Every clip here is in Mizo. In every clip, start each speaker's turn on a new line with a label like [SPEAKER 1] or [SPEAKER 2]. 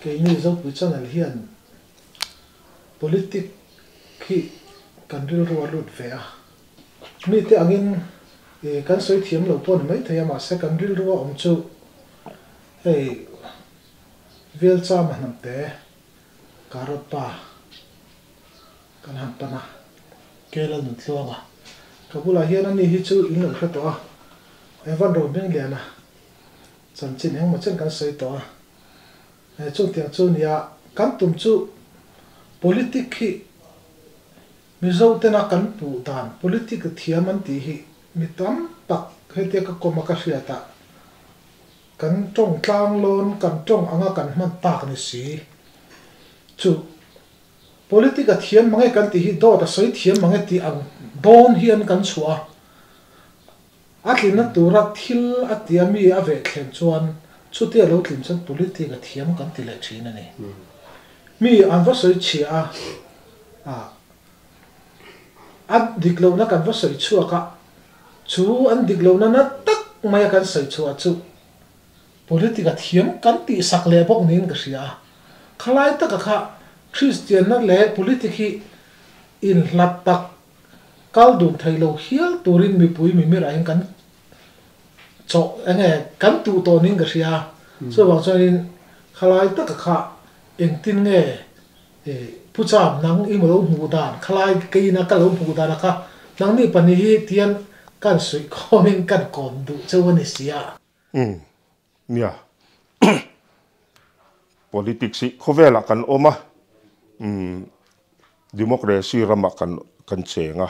[SPEAKER 1] Keini Zopui Channel hian Politic hi kan rilru a lut ve a, mite angin kan sawi thiam lo pawh ni maithei a, mahse kan rilru a awm chu hei Velchama hnamte Karot pa kan han pan a, Kela Nuntluanga ka bulah hian ani hi chu in lo hre tawh a, Evan Rohmingliana chanchin engmaw chen kan sawi tawh a. Chutiang chu nia, kan tum chu politic hi Mizo tena kan puh dan, politic thiam an tih hi mi tam tak hetia ka kawm a ka hriat ah kan tawng tlang lawn, kan tawng anga kan hman tak ni si. Chu politic a thiam mange kan tih hi dawt a sawi thiam mange tih ang dawn hian kan chhuah a. A tlinna tura thil a tia mi a veh thlen chuan chutia lo tlin chuan politic a thiam kan ti leh thin a ni. Mi an va sawi chhia a, ah a dik lohna kan va sawi chhuak a, chu an dik lohna na tak maia kan sawi chhuah chu politic a thiam kan tih sak leh bawk niin ka hria a. Khalai taka kha Kristianna leh politic hi inhlat tak Kal dun thei lo hial turin mipui mimir ah hian kan chawh eng nge kan tuh tawh niin ka hria a, chuvang chuanin khalai taka kha engtin nge Pu Cham nang i lo hmuh dan khalai keina ka lo hmuh dan a kha nangni pahnih hi tian kan suih khawmin kan kawm duh cheu a ni si a.
[SPEAKER 2] Umm nia politics hi khawvelah kan awm a umm democracy ramah kan kan cheng a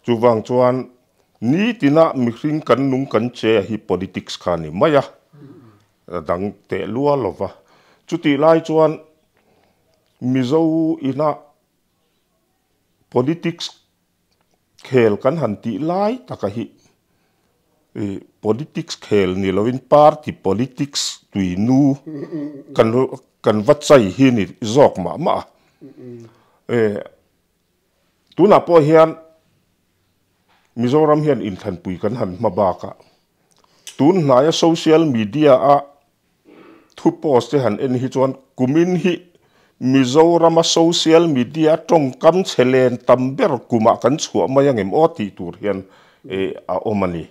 [SPEAKER 2] chuvang chuan nitina mihring kan nung kan che hi politics kha a ni mai a dang teh lua lova chutih lai chuan Mizo ina politics Khel kan han tih lai taka hi ih politics khel ni lovin party politics tuinu kan kan va chai hi ni zawk mah mah a. Eh tunah pawh hian Mizoram hian inthlanpui kan han hma bakah tun hnaia social media a Thu post te han en hi chuan kumin hi Mizorama social media tawngkam chhe len tam ber kumah kan chhuah mai angem aw tih tur hian a awm a ni.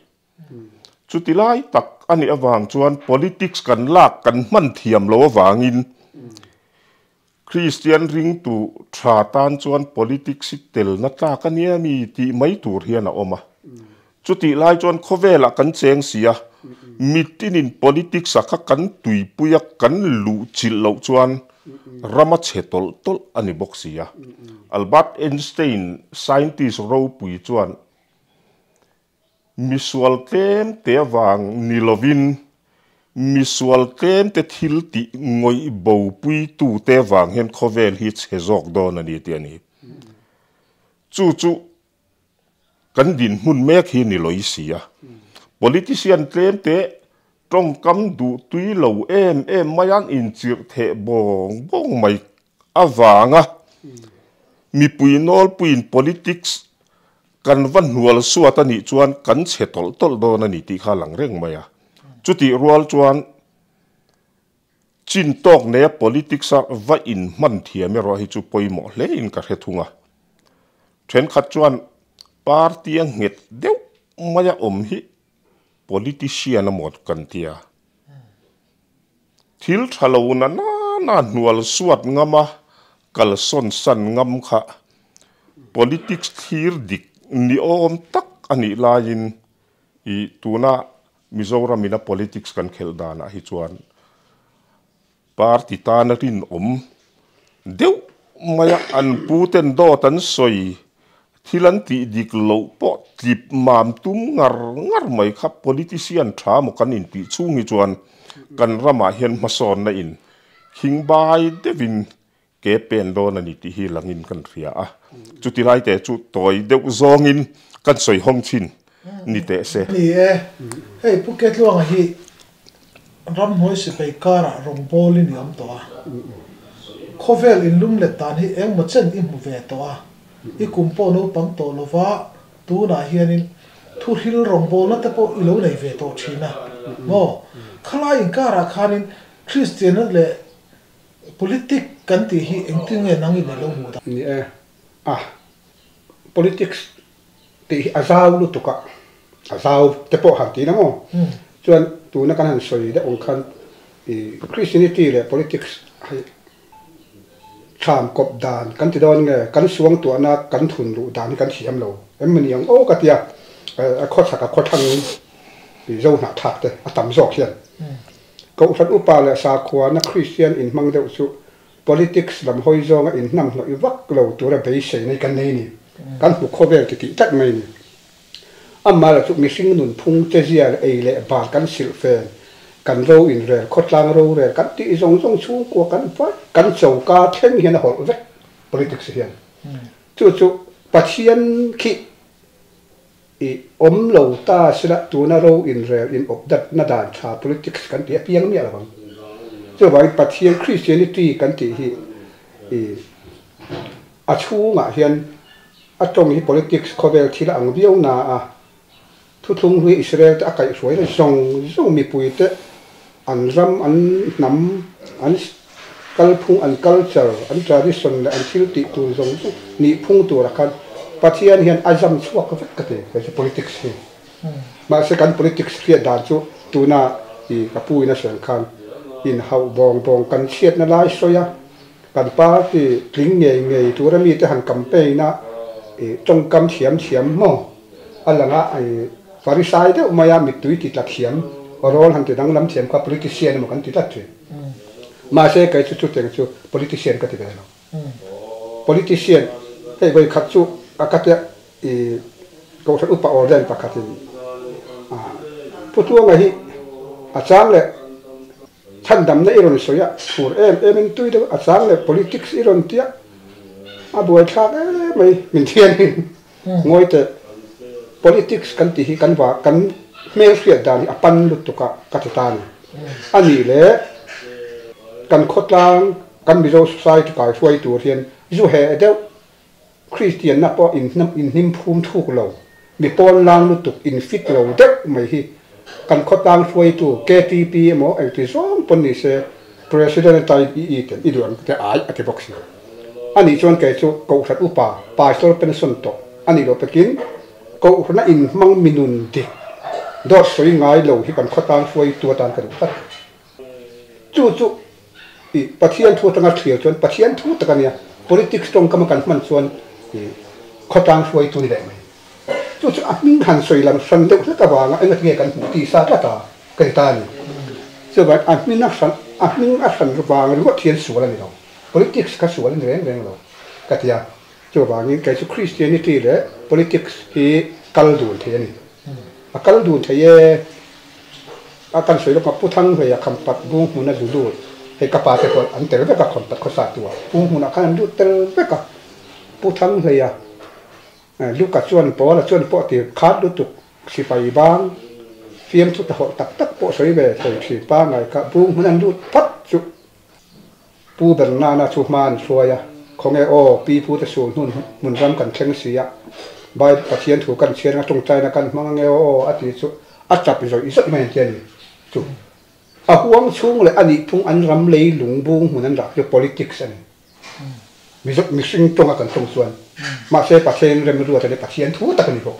[SPEAKER 2] Chuti lai tak a nih avang chuan politics kan lak kan hman thiam lo avangin Kristian ringtu tha tan chuan politics hi telna tlak a nia mi tih mai tur hian a awm a. Chutih lai chuan khawvelah kan cheng si a, mitinin politics-a kha kan tuipui a, kan luh chilh loh chuan ram a chhe tawlh tawlh a ni bawk si a. Albert Einstein, scientist ropui chuan, Misual tlem te avang ni lovin misual tlem te thil tih ngawih bo puitu te avang hian khawvel hi chhe zawk dawn a ni tih a ni. Chu chu kan dinhmun mek hi ni lawih si a. Politician tlem te tawngkam duh tui lo em em mai an inchirh theh bawng bawng mai avanga mipui nawlpuiin politics kan va hnual suat a nih chuan kan chhe tawlh tawlh dawn a ni tih kha a lang reng mai a. Chutih rual chuan chin tawk neia politics-a va inhman thiam erawh hi chu pawimawh hlein ka hre thung a. Thenkhat chuan party-a nghet deuh maia awm hi politician a maw kan tia. Thil tha lo na nana hnual suat ngam a, kalsawn san ngam kha politics thlir dik ni awm tak a nih laiin i tuna Mizoram ina politics kan khelh danah hi chuan party tana rinawm deuh maia an puten dawt an sawi thil an tih dik loh pawh tlip mam tum ngar ngar mai kha politician tha maw kan intih chhung hi chuan kan ramah hian hmasawnna in khing bai deuhin ke pen dawn a ni tih hi langin kan hria a. Chuti lai te chu tawi deuh zawngin kan sawi hawng thin ni teh se.
[SPEAKER 1] Ni e, hei Pu Ketluanga hi ramhnuai sipai karah rawngbawlin i awm tawh a, khawvel inlum let dan hi engmaw chen i hmu ve tawh a, i kum pawh naupang tawh lova tunah hianin thuhril rawngbawlna te pawh i lo nei ve tawh thin a maw? Khalai inkarah khanin Kristianna leh. Politic kan tih hi engtin nge nangin i lo hmuh dan?
[SPEAKER 3] Ni e, a politics tih hi a zau lutuk a, a zau te pawh han ti la maw? Chuan tuna kan han sawi deuh ang khan i Christianity leh politics hi thlam kawp dan kan ti dawn nge kan suangtuahna kan thun luh dan hi kan thiam lo em ni ang aw ka ti a, a khawchhak a khawthlang i zo hnahthlak te a tam zawk hian. Kohhran upa leh sakhuana Kristian inhmang deuh chu politics lam hawi zawnga inhnamhnawih vak lo tura beisei nei kan nei ni. Kan hmu khawvel ti tih tlat mai ni. Amah chu mihring nunphung che zia leh ei leh bar kan silh fen, kan ro inrel, khawtlang rorel kan tih zawng zawng chhungkua kan vai, kan choka thleng hian a hawlh vek politics hian. Chu chu Pathian khi I awm lo ta sila tuna ro inrel in awp dat na dan tha politics kan tih a piang miah lo ang. Chuvangin Pathian Christianity kan tih hi i a chhungah hian a tawng hi politics khawvel thil a ang viau na a, thuthlung hlui Israel te a kaihhruai na zawng zawng mipui te an ram an hnam an kalphung an culture an tradition leh an thil tih tur zawng zawng nihphung turah khan Pathian hian a zam chhuak vek ka ti kei chu politics hi. Mahse kan politics hriat dan chu tuna i ka pu in a sawi ang khan inhauh bawng bawng kan chhiatna lai sawi a, kan party tling ngei ngei tura mite han campaign a i tawngkam thiam thiam maw a lang a i farisai deuh mai a mittui ti tla thiam rawl han ti danglam thiam kha politician emaw kan ti tlat thin. Mahse kei chu chutiang chu politician ka ti ve lo. Politician hei vawi khat chu a ka tia i Kohhran upa Ordan pakhatin Pu Tluanga hi a chang leh chhandamna i rawn sawi a, phur em em in tui deuh a chang leh politics i rawn tia a buaithlak em mai min thianin ngawi teh politics kan tih hi kan va kan hmelhriat dan hi a pan lutuk a ka ti ta a ni. A nih leh kan khawtlang kan Mizo society kai hruai tur hian zu heh deuh Kristianna pawh inhnim phum thuk lo, mi pawn lang lutuk in fit lo deuh mai hi kan khawtlang hruaitu KTP emaw engti zawng pawn ni se President atan i i ten i duh ang te ai a ti bawk si. A nih chuan kei chu Kohhran upa Pastor pension tawh a nih loh pekin Kohhrana inhmang mi nun dik dawt sawi ngai lo hi kan khawtlang hruaitu atan ka duh tlat. Chu chu i Pathian thu atanga thlir chuan Pathian thu tak a nia, politics tawngkama kan hman chuan i khawtlang hruaitu ni leh mai. Chu chu a hming han sawi lam hran deuh hlek avanga engati nge kan hmuh tih sa tlat a ka ti ta a ni. Chuvang a hming a hran a hming a hran vang ringawt hian sual a ni lo, politics kha sual a ni reng reng lo ka ti a. Chuvangin kei chu Christianity leh politics hi kal dun thei a ni. A kal dun thei e. A kan sawi lawk a, Pu Thanghleia Khampat bung hmuna zu lut, hei ka pa te pawh an tel vek a Khampat khawsa tu ah, bung hmunah khan an lut tel vek a. Pu Thanghleia Luka chuan Paula chuan pawh ti khat lutuk sipai bang fiamthu ta hawlh tak tak pawh sawi ve sawi thin pangai kha bung hmun an lut phat chu Pu Bernana chu hma an hruai a, Khawnge aw, pi pu te sul hnun hmun ram kan thleng si a, Bible Pathian thu kan chhiar anga tawngtaina kan hmang ange aw a ti chu a tap zawih zawih mai an ti a ni. Chu a huang chhung leh a nihphung an ram lei lung bung hmun an rah chu politics a ni. Mizo mihring tawnga kan tawng chuan mahse Pathian remruat a ni, Pathian thu tak a ni bawk.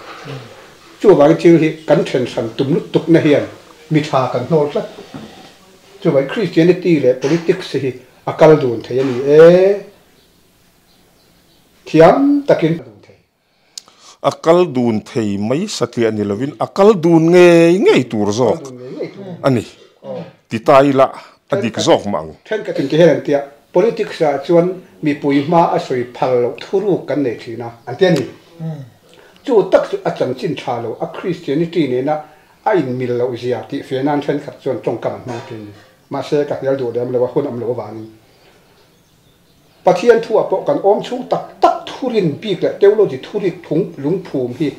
[SPEAKER 3] Chuvangin thil hi kan then hran tum lutukna hian mi tha kan hnawl tlat. Chuvai Christianity leh politics hi a kal dun thei a ni e. Thiam takin a dun thei.
[SPEAKER 2] A kal dun thei mai satliah ni lovin a kal dun ngei ngei tur zawk a ni. Ti ta ila a dik zawk mah ang.
[SPEAKER 3] Thenkhat in ti hian an ti a, politics ah chuan mipui hma a sawi phal loh thuruk kan nei thin a, an ti a ni. Chu tak chu a chanchin tha lo a Christianity nena A inmil loh zia tih feh nan thenkhat chuan tawngkam an hmang thin. Mahse, ka hnial duh lem lo a, hun awm lo avangin. Pathian thuah pawh kan awm chhung tak tak thurin bik leh theology thurik phung lungphum hi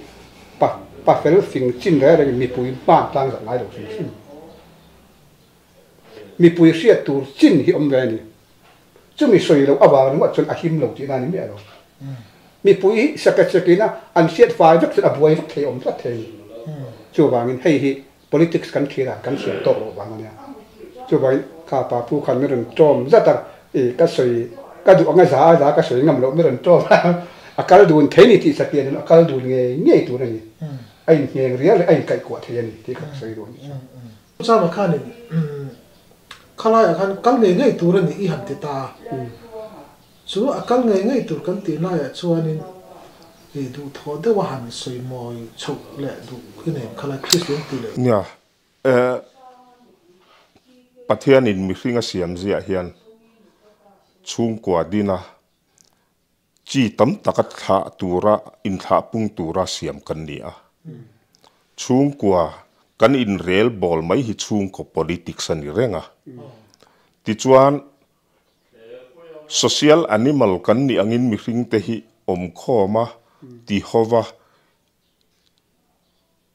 [SPEAKER 3] pa pa fel fing chin reng rengin mipui hman tlang zat ngai lo hrim hrim. Mipui hriat tur chin hi awm ve a ni. Chumi sawi loh avang ringawt chuan a him lo tihna a ni miah lo. Mipui hi seke chekin a an hriat fai vek chuan a buai vek thei awm tlat thei a ni. Chuvangin hei hi politics kan thlir a, kan thiam tawk loh vang a nia. Chuvangin kha pa pu khan min rawn tawm zat a. Ka sawi ka duh anga za a za ka sawi ngam loh mi rawn tawm a, a kal dun thei ni tih satliah hian a kal dun ngei ngei tur a ni. A inhneng rial a inkaihkuah thei a ni tih kha ka sawi duh a nih chu.
[SPEAKER 1] Chama khanin khalaiah khan kal ngei ngei tur a ni i han ti ta a, chu a kal ngei ngei tur kan tih laiah chuanin i duhthawh deuh a han sawi mawi chhoh leh duh i nei ang khalai Kristian tih leh.
[SPEAKER 2] Nia, Pathianin mihring a siam ziah hian chhungkua dina chi tam taka thlah tura inthlah pung tura siam kan ni a. Chhungkua kan inrel bawl mai hi chhungkaw politics a ni reng a. Tichuan, social animal kan nih angin mihringte hi awmkhawm a, tihova,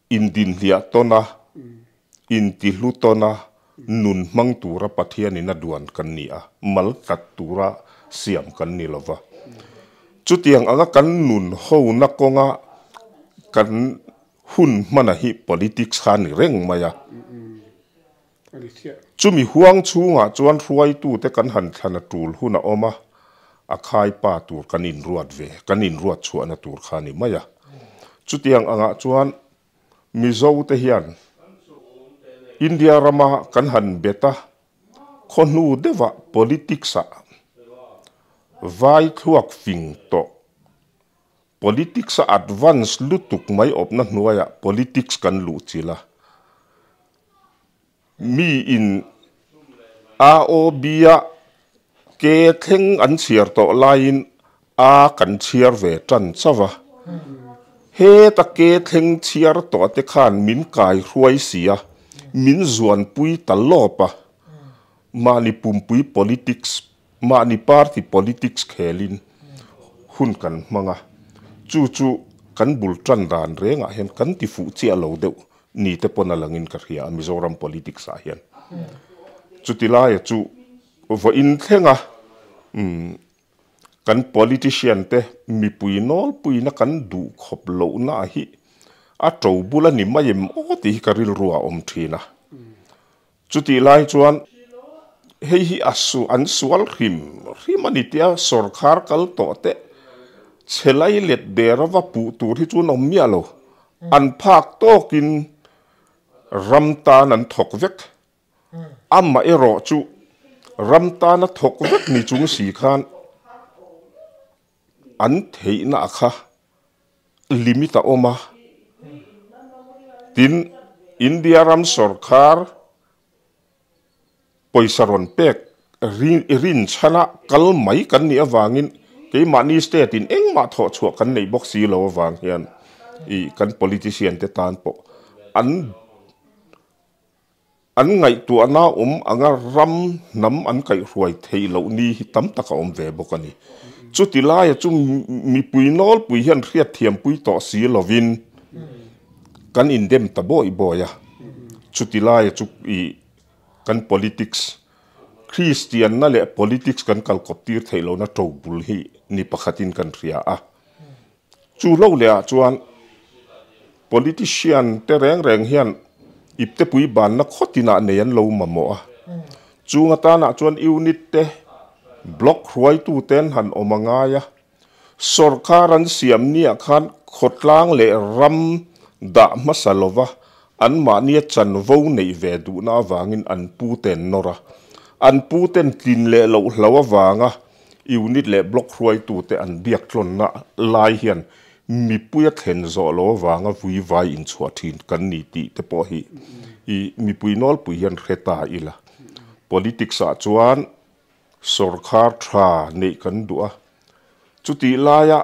[SPEAKER 2] Indinhliah tawn a, intihlu tawn a, nun hmang tura Pathianin a duan kan ni a, mal tlat tura siam kan ni lo va. Chutiang anga kan nun hona kawnga kan hun hmana hi politics kha a ni reng mai a. Chumi huang chhungah chuan hruaitute kan han thlan a tul hun a awm a, a khaipa tur kan inruat ve, kan inruat chhuahna tur kha a ni mai a. Chutiang angah chuan Mizote hian India rama kan han bet a, khaw hnu deuhah politics-ah vai thluak fing tawh, politics-a advance lutuk mai awpna hnuaiah politics kan luh chilh a. Mi in AOB-a ke thleng an chhiar tawh laiin A kan chhiar ve tan chauh a. Heta ke thleng chhiar tawh te khan min kai hruai si a, min zuanpui ta lawp a. Mahni pumpui politics, mahni party politics khelin hun kan hmang a. Chu chu kan bul tan dan rengah hian kan ti fuh chiah lo deuh ni te pawn a langin ka hria a Mizoram politics ah hian. Chuti laia chu vawiin thleng a kan politician te mipui nawlpuina kan duh khawp lohna hi a to bul a ni mai em aw tih hi ka rilru ah a awm thin a. Chutih lai chuan hei hi a su an sual hrim hrim a ni tia sawrkhar kal tawh te chhe lai let der a va puh tur hi chu an awm miah lo. An phak tawkin ram tan an thawk vek. Amaherawh chu ram tana thawk vek ni chung si khan an theihna kha limit a awm a, tin India ram sorkar pawisa rawn pek rin chhana kal mai kan nih avangin keimahni state in engmah thawh chhuah kan neih bawk si lo avang hian ih kan politician te tan pawh an An ngaihtuahna awm anga ram hnam an kaihhruai theih loh ni hi tam tak a awm ve bawk a ni. Chuti laia chu mipui nawlpui hian hriatthiampui tawh si lovin kan indem ta bawi bawi a. Chuti laia chu ih kan politics, Kristianna leh politics kan kalkawp tir theih lohna to bul hi ni pakhatin kan hria a. Chu lo leh ah chuan politician te reng reng hian iptepui banna khawtin ah nei an lo mamawh a. Chung atan ah chuan unit te, block hruaitu te an han awm a ngai a. Sorkar an siam ni ah khan khawtlang leh ram dah hmasa lova anmahnia chanvo neih ve duhna avangin an pu te an nawr a. An pu ten tlin leh loh hlo avanga Unit leh Block hruaitute an biak tlawnna lai hian mipuia thlen zawh lo avanga vui vai inchhuah thin kan ni tih te pawh hi i mipui nawlpui hian hre ta ila. Politics ah chuan sawrkhar tha neih kan duh a, chutih laia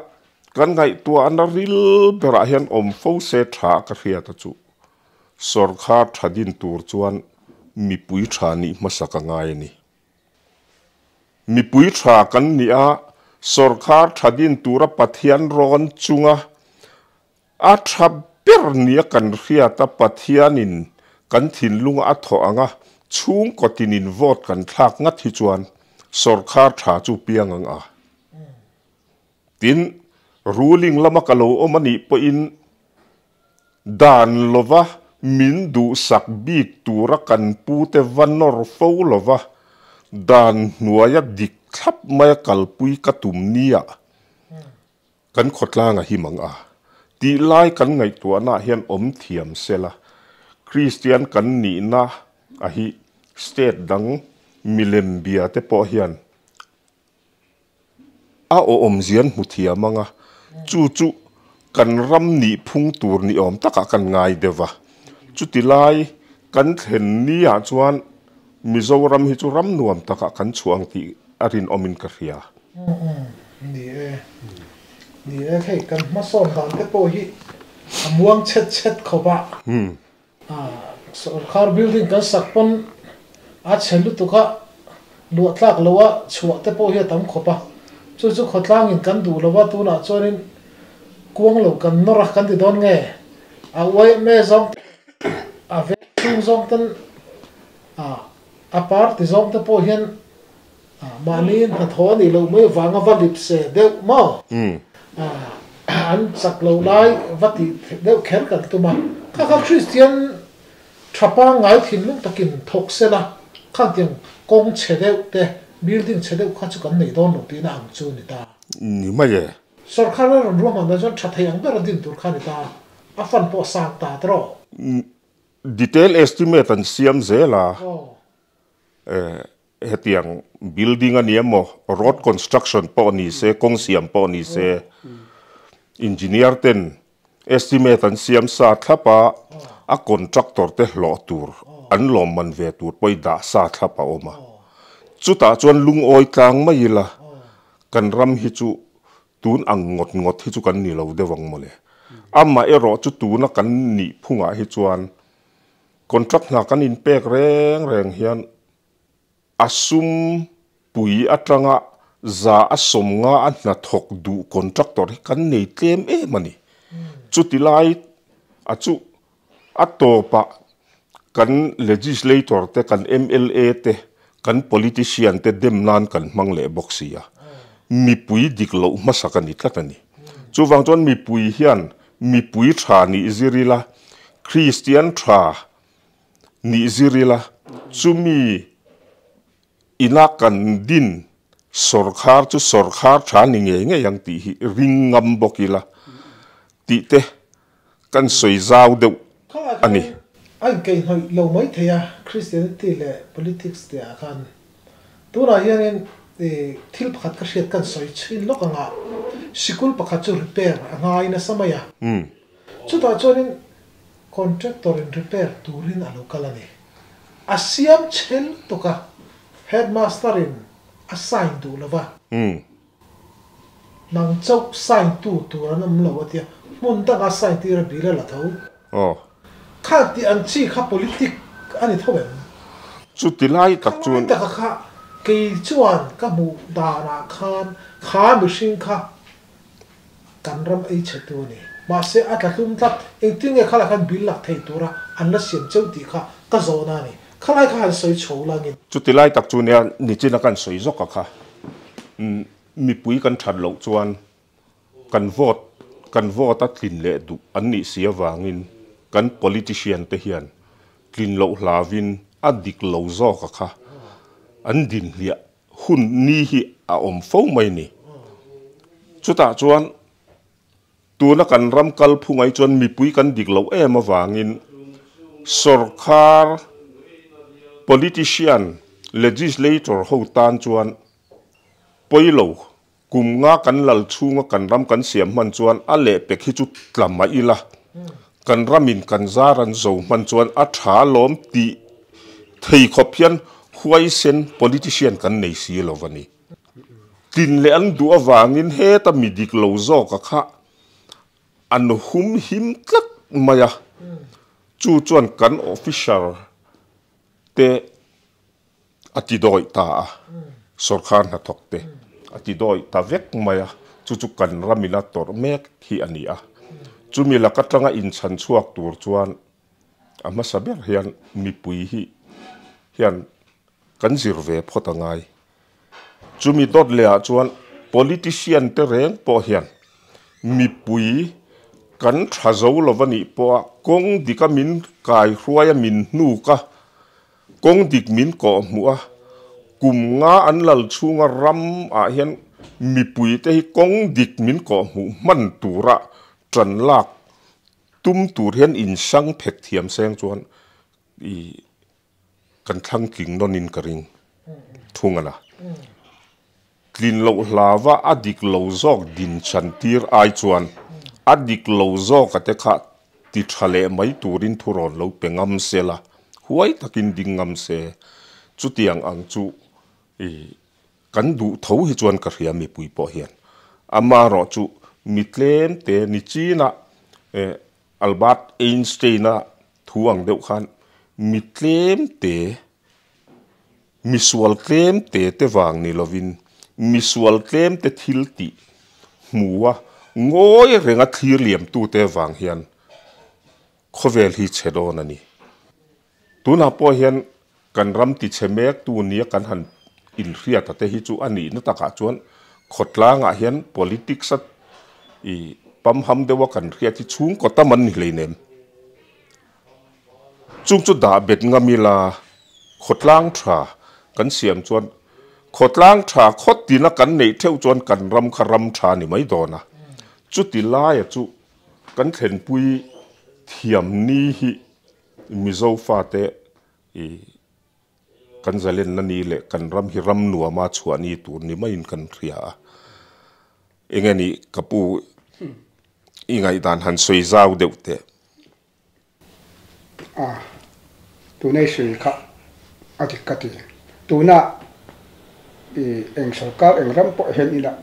[SPEAKER 2] kan ngaihtuahna ril berah hian awm fo se tha ka hriat a chu sawrkhar tha din tur chuan mipui tha nih hmasa ka ngai a ni. Mipui tha kan nih a, sawrkhar tha din tura Pathian rawn chunga a tha ber nia kan hriat a, Pathianin kan thinlunga a thawh ang a, chhungkaw tinin vote kan thlak ngat hi chuan sawrkhar tha chu piang ang a. Tin, ruling lama ka lo awm a nih pawhin Dan lova min duhsak bik tura kan pute va nawr fo lova, dan hnuaia dik thlap maia kalpui ka tum nia kan khawtlang a him ang a tih lai kan ngaihtuahnaah hian awm thiam sela, Kristian kan nihna a hi state dang milem bia te pawh hian a awmzia an hmu thiam ang a, chu chu kan ram nih phung tur ni awm takah kan ngai deuh va. Chuti lai kan thlen niah chuan Mizoram hi chu ram nuam takah kan chhuah ang tih a rinawmin ka hria.
[SPEAKER 1] Ni e, ni e, hei kan hmasawn dan te pawh hi a muang chhet chhet khawp a. Sorkar building kan sak pawn a chhe lutuk a, luah tlak lo a chhuah te pawh hi a tam khawp a. Chu chu khawtlangin kan duh lo a, tunah chuanin kuang lo kan nawr a kan ti dawn nge? A yma zawng te, a veng chhung zawng ten, a party zawng te pawh hian Mahni hnathawh a nih loh mai vanga va lip se deuh maw? An chak lo lai va tih deuh kher kan tum a. Kha kha Kristian tha pangngai thinlung takin thawk se la, khangtiang kawng chhe deuh te, building chhe deuh kha chu kan nei dawn lo tihna ang chu ni ta.
[SPEAKER 2] Ni mai e.
[SPEAKER 1] Sorkar a rawn ruahman dan chuan tha thei ang ber a din tur kha ni ta. A fund pawh a sang ta tawh.
[SPEAKER 2] Detail estimate an siam zel a. Hetiang building a ni emaw, road construction pawh ni se, kawng siam pawh ni se, engineer ten estimate an siam sa thlap a, a contractor te hlawh tur an lawmman ve tur pawh i dah sa thlap a awm a. Chutah chuan lungawi tlang mai ila, kan ram hi chu tun ang ngawt ngawt hi chu kan ni lo deuh ang mawle. Amaherawh chu tuna kan nih phungah hi chuan Contract hna kan inpek reng reng hian a sum pui atanga za a sawmnga a hnathawk duh contractor hi kan nei tlem em a ni. Chuti lai a chu a tawpah kan legislator te, kan mla te, kan politician te dem nan kan hmang leh bawk si a. Mipui dik loh hmasa ka ni tlat a ni. Chuvang chuan mipui hian mipui tha nih zir ila, Kristian tha nih zir ila, chumi ina kan din sawrkhar chu sawrkhar tha ni ngei ngei ang tih hi ring ngam bawk ila tih te kan sawi zau deuh a ni.
[SPEAKER 1] A inkaihhnawih lo mai thei a, Christianity leh politics tih ah khan Tunah hianin thil pakhat ka hriat kan sawi chhin lawk ang a, sikul pakhat chu repair a ngai nasa mai a. Chutah chuanin contractor in repair turin a lo kal a ni. A siam chhe lutuk a, headmaster in a sign duh lo va. Nang chauh sign tu tur an awm lo a tia, hmun dangah sign tir a bil a la tho. Kha tih ang chi kha politic a ni tho em?
[SPEAKER 2] Chuti lai tak chuan.
[SPEAKER 1] Kha lai taka kha kei chuan ka hmuh danah khan kha mihring kha kan ram ei chhe tu a ni. Mahse a tla tlum tlat, engtin nge khalai khan bill lak thei tura an la siam cheu tih kha ka zawhna a ni. Khalai kha han sawi chho langin.
[SPEAKER 2] Chuti lai tak chu nia nichina kan sawi zawk a kha mipui kan that loh chuan Kan vote kan vote a tlin leh duh an nih si avangin kan politician te hian tlin loh hlavin a dik lo zawk a kha an din hliah hun ni hi a awm fo mai ni. Chutah chuan tuna kan ram kalphung ai chuan mipui kan dik loh em avangin sorkar politician legislator ho tan chuan pawilo Kum nga kan lal chhunga kan ram kan siam hman chuan a lehpek hi chu tla mah ila, kan ramin kan zar an zo hman chuan a tha lawm tih thei khawp hian huaisen politician kan nei si lo va ni. Tlin leh an duh avangin heta mi dik lo zawka kha an hum him tlat mai a, chu chuan kan officer te A ti dawih ta a, sorkar hnathawk te a ti dawih ta vek mai a, chu chu kan ramina tawrh mek hi a ni a. Chumi lak atanga inchhan chhuak tur chuan a hmasa ber hian mipui hi hian kan zir ve phawt a ngai. Chumi dawt leh ah chuan politician te reng pawh hian mipui kan tha zo lova nih pawha kawng dika min kaihruaia min hnuk a, Kawng dik min kawh hmuh a, Kum nga an lal chhunga ram ah hian mipui te hi kawng dik min kawhhmuh hman tura tan lak tum tur hian insang phet thiam seng chuan i kan thlang tling nawn in ka ring thung a la. Tlin loh hlava a dik lo zawk din chan tir ai chuan a dik lo zawk a te kha ti tha leh mai turin thurawn lo pe ngam se la, huai takin ding ngam se. Chutiang ang chu i kan duh tho hi chuan ka hria mipui pawh hian. Amaherawh chu mi tlem te ni chinah Albert Einstein-a thu ang deuh khan mi tlem te, misual tlem te te vang ni lovin misual tlem te thil tih hmua ngawi renga thlir liamtute vang hian khawvel hi chhe dawn a ni. Tunah pawh hian kan ram tichhe mek tu nia kan han inhriat a te hi chu a nihna takah chuan khawtlangah hian politics a i pamham deuha kan hriat hi chhungkaw tam an ni hleinem. Chung chu dah bet ngam ila khawtlang tha kan siam chuan khawtlang tha khawt tina kan neih theuh chuan kan ram kha ram tha ni mai dawn a. Chuti laia chu kan thlenpui thiam ni hi Mizo fate i kan zalenna ni leh kan ram hi ram nuama chhuah ni tur ni maiin kan hria a. Enge nih ka pu i ngaihdan han sawi zau deuh teh.
[SPEAKER 3] A, tuna i sawi kha a dik ka ti. Tuna i eng sorkar eng ram pawh hian ila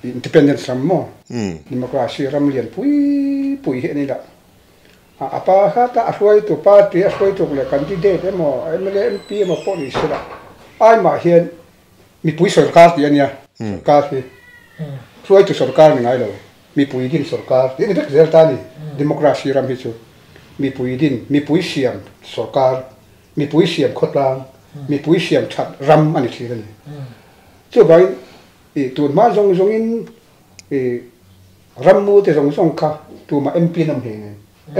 [SPEAKER 3] independence ram maw? Democracy ram lian pui pui hi an ila. A pa kha ta a hruaitu party a hruaitu leh candidate emaw mla MP emaw pawh ni sela aimah hian mipui sorkar tih a nia sorkar hi hruaitu sorkar ni ngai lo mipui din sorkar tih a ni vek zel ta a ni democracy ram hi chu mipui din mipui siam sorkar mipui siam khawtlang mipui siam that ram a ni thin a ni chuvangin ih tun hma zawng zawngin I rammu te zawng zawng kha tumah MP an awm hlei nen,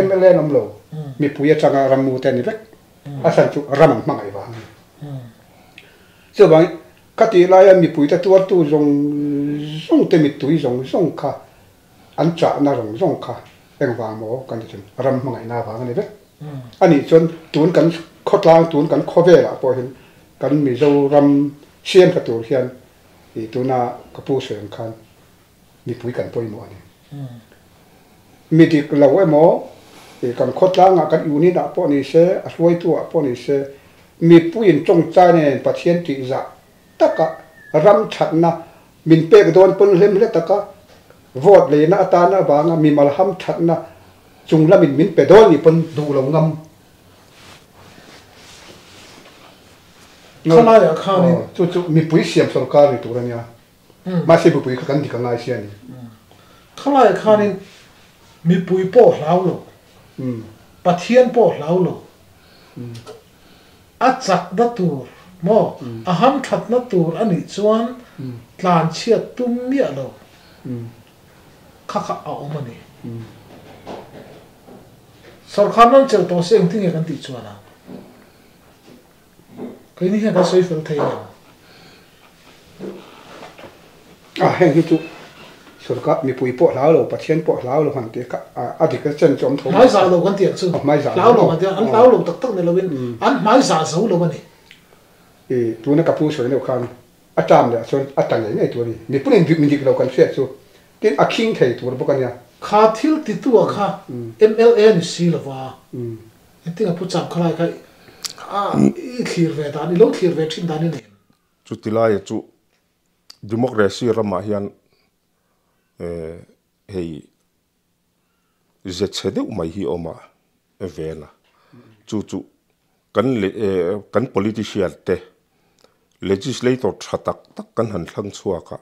[SPEAKER 3] mla an awm lo, mipui atanga rammu te an ni vek. A chhan chu ram an hmangaih vang a ni. Chuvangin ka tih laia mipui te tuartu zawng zawng te mittui zawng zawng kha an chahna zawng zawng kha engvang maw kan ti chuan ram hmangaihna avang a ni vek. Anih chuan tun kan khawtlang tun kan khawvelah pawh hian kan Mizoram siam tha tur hian I tuna ka pu sawi ang khan mipui kan pawimawh a ni. Mi dik lo emaw i kan khawtlangah kan unit ah pawh ni se, a hruaitu ah pawh ni se, mipuiin tawngtai nen Pathian tih zah taka ram thatna min pek dawn pawn hlem hle taka vote leina atana avanga mimal ham thatna chung lamin min pe dawn nih pawn duh lo ngam.
[SPEAKER 1] Khalaiah khanin.
[SPEAKER 3] Chu chu mipui siam sorkar ni tur a nia. Mahse mipui kha kan dik a ngai sia ni.
[SPEAKER 1] Khalaiah khanin mipui pawh hlau lo, Pathian pawh hlau lo, a chakna tur maw, a hamthatna tur a nih chuan tlanchhiat tum miah lo kha kha a awm a ni. Sorkar nan chelh tawh se engtin nge kan tih chuan ang? Keini hian kan sawi fel thei lo.
[SPEAKER 3] A heng hi chu sorkar mipui pawh hlau lo, Pathian pawh hlau lo han tih kha a dik a chen chu awm tho.
[SPEAKER 1] Hmai zah lo kan tih ang chu. Hmai zah lo kan tih ang. An hlau lo tak tak ni loin an hmai zah zo lo a ni.
[SPEAKER 3] I tuna ka pu sawi deuh khan a term leh ah chuan a ta ngei ngei tur a ni. Mipuiin mi dik lo kan hriat chu tin a khing thei tur bawk a nia.
[SPEAKER 1] Kha thil titu ah kha mla ni si lova Engtin a pu cham khalai kha i thlir ve dan, i lo thlir ve thin dan i nei em?
[SPEAKER 2] Chuti laia chu democracy ramah hian hei ze chhe deuh mai hi awm a ven a, chu chu kan kan politician te legislator tha tak tak kan han thlang chhuak a,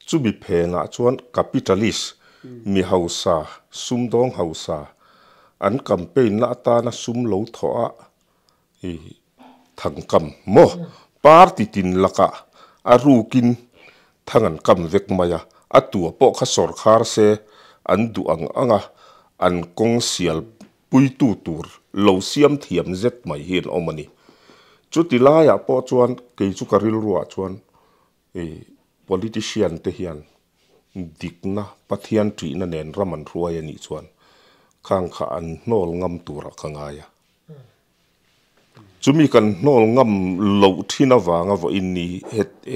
[SPEAKER 2] chumi phenah chuan capitalist mi hausa, sumdawng hausa an campaign na atana sum lo thawh a i thangkam maw party tin lakah a rukin thang an kam vek mai a, a tua pawh kha sawrkhar se an duh ang ang a, an kawng sial puitu tur lo siam thiam zet mai hi an awm a ni. Chuti laiah pawh chuan kei chu ka rilruah chuan politician te hian dikna, Pathian ṭihna nen ram an hruai a nih chuan khang kha an hnawl ngam turah ka ngai a. Chumi kan hnawl ngam loh thin avanga vawiin ni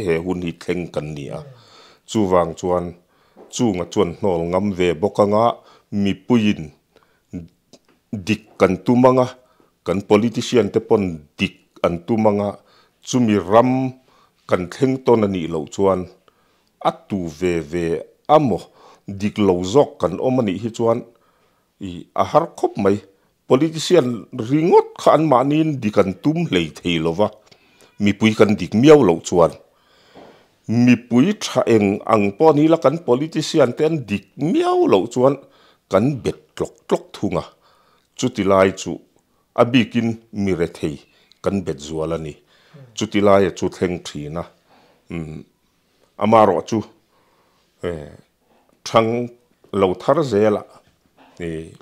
[SPEAKER 2] he hun hi thleng kan ni a. Chuvang chuan chunga chuan hnawl ngam ve bawk anga mipuiin dik kan tum anga, kan politician te pawn dik an tum anga chumi ram kan thleng tawn a nih loh chuan a tu ve ve amaw dik lo zawk kan awm a nih hi chuan I a har khawp mai. Politician ringawt kha anmahniin dik an tum hlei thei lo va, mipui kan dik miau loh chuan mipui tha eng ang pawh ni la kan politician te an dik miau loh chuan kan bet tlawk tlawk thung a, chuti lai chu a bikin mi rethei kan bet zual a ni. Chuti laia chu thleng thin a, umm amarawh chu Thang lo thar zelah ih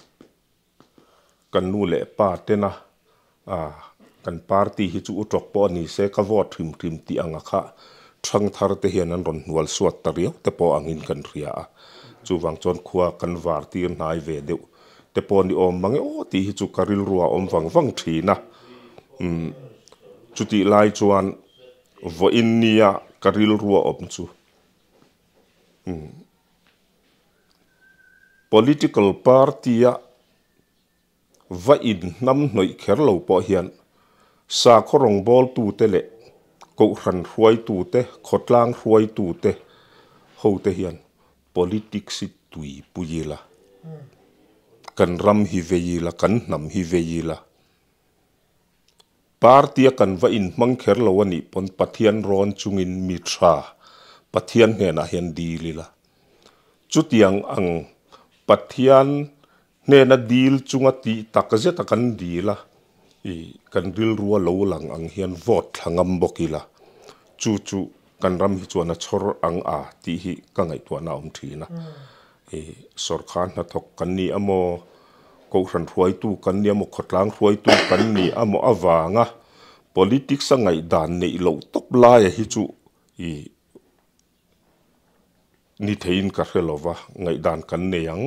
[SPEAKER 2] kan nu leh pa tena ah kan party hi chu u tawk pawh a ni se ka vote hrim hrim tih anga kha thang thar te hian an rawn hnual suat ta riau te pawh angin kan hria a, chuvang chuan khua kan var tir hnai ve deuh te pawh ni awm mang e aw tih hi chu ka rilru a awm vang vang thin a, umm chutih lai chuan vawiin nia ka rilru a awm chu. Political party-a va inhnam hnawih kher lo pawh hian sakhaw rawngbawltute leh kohhran hruaitute, khawtlang hruaitute hote hian politics hi tuipui ila, kan ram hi vei ila, kan hnam hi vei ila. Party-a kan va inhmang kher lo a nih pawn Pathian rawn chungin mi tha Pathian hnenah hian dil ila. Chutiang ang Pathian hnena dil chunga tih tak zeta kan dil a, i kan rilrua lo lang ang hian vote thla ngam bawk ila. Chu chu kan ram hi chuan a chhawr ang a tih hi ka ngaihtuahna a awm thin a. I sawrkar hnathawk kan ni amaw, kohhran hruaitu kan ni amaw, khawtlang hruaitu kan ni amaw avanga politics a ngaihdan neih loh tawp laia hi chu i ni theiin ka hre lova, ngaihdan kan nei ang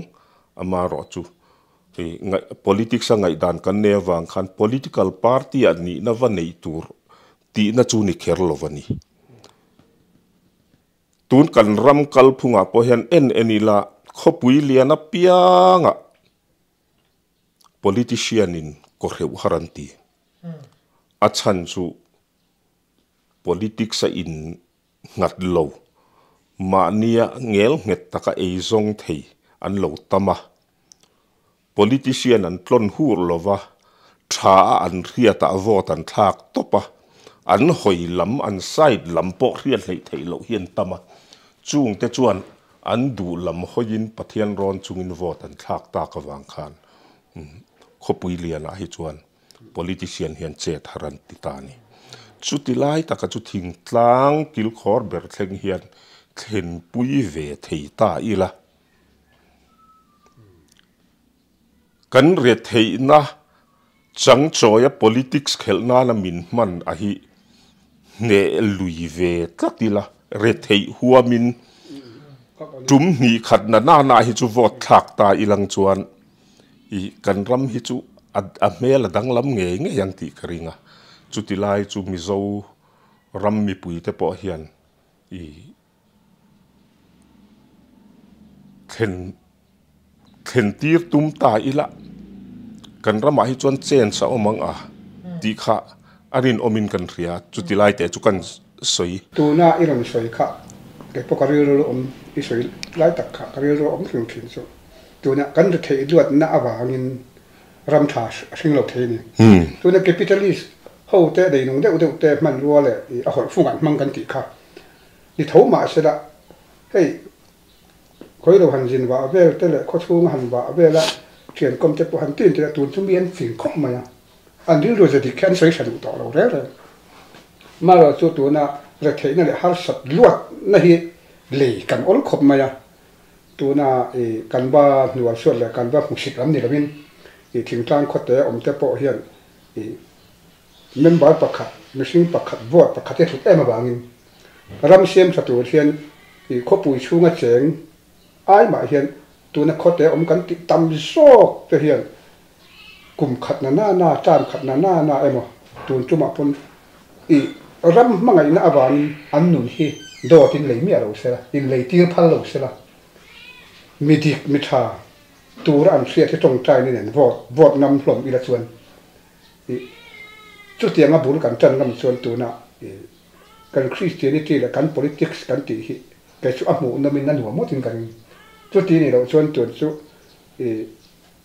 [SPEAKER 2] amarawh chu i politics a ngaihdan kan nei avang khan political party ah nihna va neih tur tihna chu ni kher lova ni. Tun kan ram kalphungah pawh hian en en ila khawpui lian apiangah politician in kaw hreuh har an ti. A chhan chu politics a in nghat lo, mahnia ngel nghet taka ei zawng thei an lo tam a. Politician an tlawn hur lova, tha a an hriatah vote an thlak tawp a, an hawi lam, an side lam pawh hriat hleih theih loh hi an tam a, chungte chuan an duh lam hawiin Pathian rawn chungin vote an thlak tak avang khan khawpui lianah hi chuan politician hian chet har an ti ta a ni. Chuti lai taka chu thingtlang kilkhawr ber thleng hian thlenpui ve thei ta ila. Kan retheihna changchawia politics khelh nana min hman a hi hneh lui ve tlat ila, retheih huamin tum hnih khat na nana hi chu vote thlak ta ilang chuan i kan ram hi chu a hmel a danglam ngei ngei ang tih ka ring a. Chuti lai chu Mizo ram mipuite pawh hian i thlen thlen tir tum ta ila kan ramah hi chuan change a awm ang a tih kha a rinawmin kan hria chuti lai teh chu kan sawi.
[SPEAKER 3] Tuna i rawn sawi kha kei pawh ka rilru awm i sawi lai tak kha ka rilru awm hrim thin chu tuna kan ri theih luatna avangin ram tha a hring lo thei a ni. Tuna capitalist ho te neinung deuh deuh te hmanrua leh a hawlh fungah an hmang kan tih kha Ni tho mah sela, hei khawi lo han zin vah vel te leh khawchhunga han vah vela thian kawm te pawh han tin tih a, tun chu mi an fing khawp mai a, an rilru ze dik hi an sawi hre duh tawh lo reng reng. Marawh chu tuna retheihna leh harsat luatna hi lei kan awl khawp mai a, tuna i kan va hnual suat leh kan va hmusit lam ni lovin i thingtlang khawte awm te pawh hian i. Member pakhat, mihring pakhat vote pakhat hi a hlut em avangin ram siam tha tur hian i khawpui chhunga cheng ai mah hian tuna khawte awm kan tih tam zawk te hian kum khat na na na, term khat na na na emaw tun tumah pawn i ram hmangaihna avangin an nun hi dawt in lei miah lo sela, in lei tir phal lo sela, mi dik mi tha tura an hriat hi tawngtaina nen vote vote ngam hlawm ila chuan I chutianga bul kan tan ngam chuan tuna i kan Christianity leh kan politics kan tih hi kei chu a hmuh nawmin a nuam ngawtin ka ring. Chuti nih loh chuan tun chu i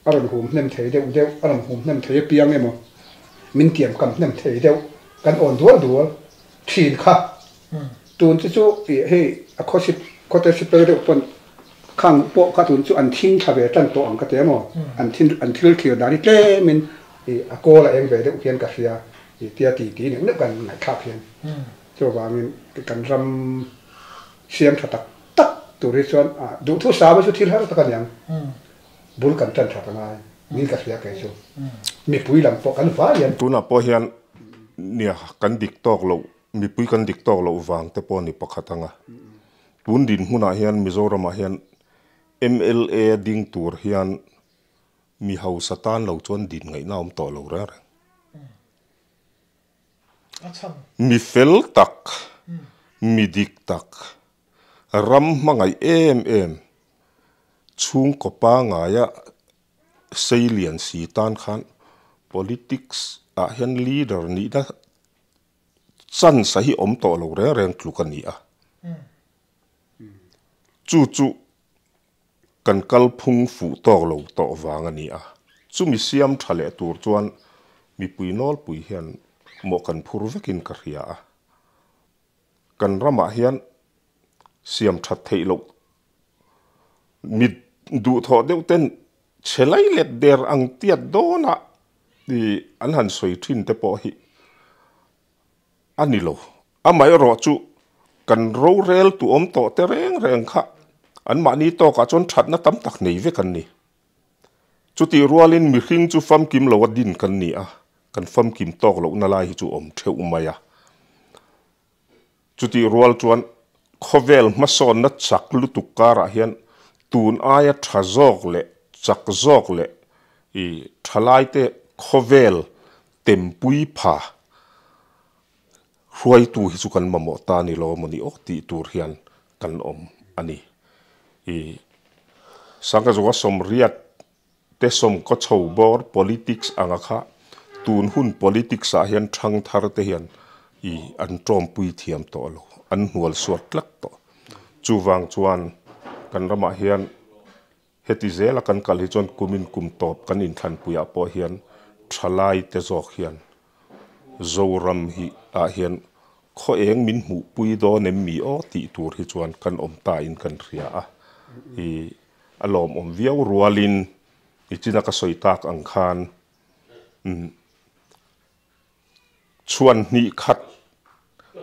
[SPEAKER 3] a rawn hum hnem thei deuh deuh, a rawn hum hnem thei apiang emaw min tiam kam hnem thei deuh kan awn dual dual thin kha. Tun chu chu i hei a khawsip khawte sipel deuh pawn Khang pawh kha tun chu an thing thla ve tan tawh ang ka ti emaw, an thin an thil thlir dan hi tlemin ih a kawl a eng ve deuh hian ka hria ih tia ti ti neuh neuh kan ngaihthlak hian. Chuvangin kan ram siam tha tak tak tur hi chuan ah duhthusam hi chu thil har tak a niang. Bul kan tan that a ngai niin ka hria kei chu. Mipui lam pawh kan vai hian.
[SPEAKER 2] Tunah pawh hian nia kan dik tawk loh Mipui kan dik tawk loh vang te pawh a ni pakhat ang a. Tun dinhmunah hian Mizoramah hian mla ding tur hian mi hausa tan lo chuan din ngaihna a awm tawh lo reng reng. Mi fel tak, mi dik tak, ram hmangaih em em, chhungkaw pangaia seilian si tan khan politics ah hian leader nihna chance a hi awm tawh lo reng reng tluk a ni a. Chu chu kan kalphung fuh tawk lo tawh vang a ni a. Chumi siam tha leh tur chuan mipui nawlpui hian mawh kan phur vekin ka hria a. Kan ramah hian siam that theih loh mi duhthawh deuh ten chhe lai let der ang tiat dawnah Tih an han sawi thin te pawh hi a ni lo. Amaherawh chu kan rorel tu awm tawh te reng reng kha anmahni tawkah chuan thatna tam tak nei vek an ni. Chutih rualin mihring chu famkim lo a din kan ni a, kan famkim tawk lohna lai hi chu awm theuh mai a. Chutih rual chuan khawvel hmasawnna chak lutuk karah hian tun aia tha zawk leh chak zawk leh i thalaite khawvel tempui pha hruaitu hi chu kan mamawh ta ni lo amaw ni aw tih tur hian kan awm a ni. I Sangkazunga sawmriat te sawmkaw chho bawr politics anga kha tun hun politics ah hian thang thar te hian i an tawmpui thiam tawh lo, an hnual suat tlat tawh. Chuvang chuan kan ramah hian heti zela kan kal hi chuan kumin kum tawp kan inthlanpuiah pawh hian thalai te zawk hian Zoram hi ah hian khaw eng min hmuhpui dawn em mi aw tih tur hi chuan kan awm ta in kan hria a. I A lawmawm viau rualin nichina ka sawi tak ang khan chhuan hnih khat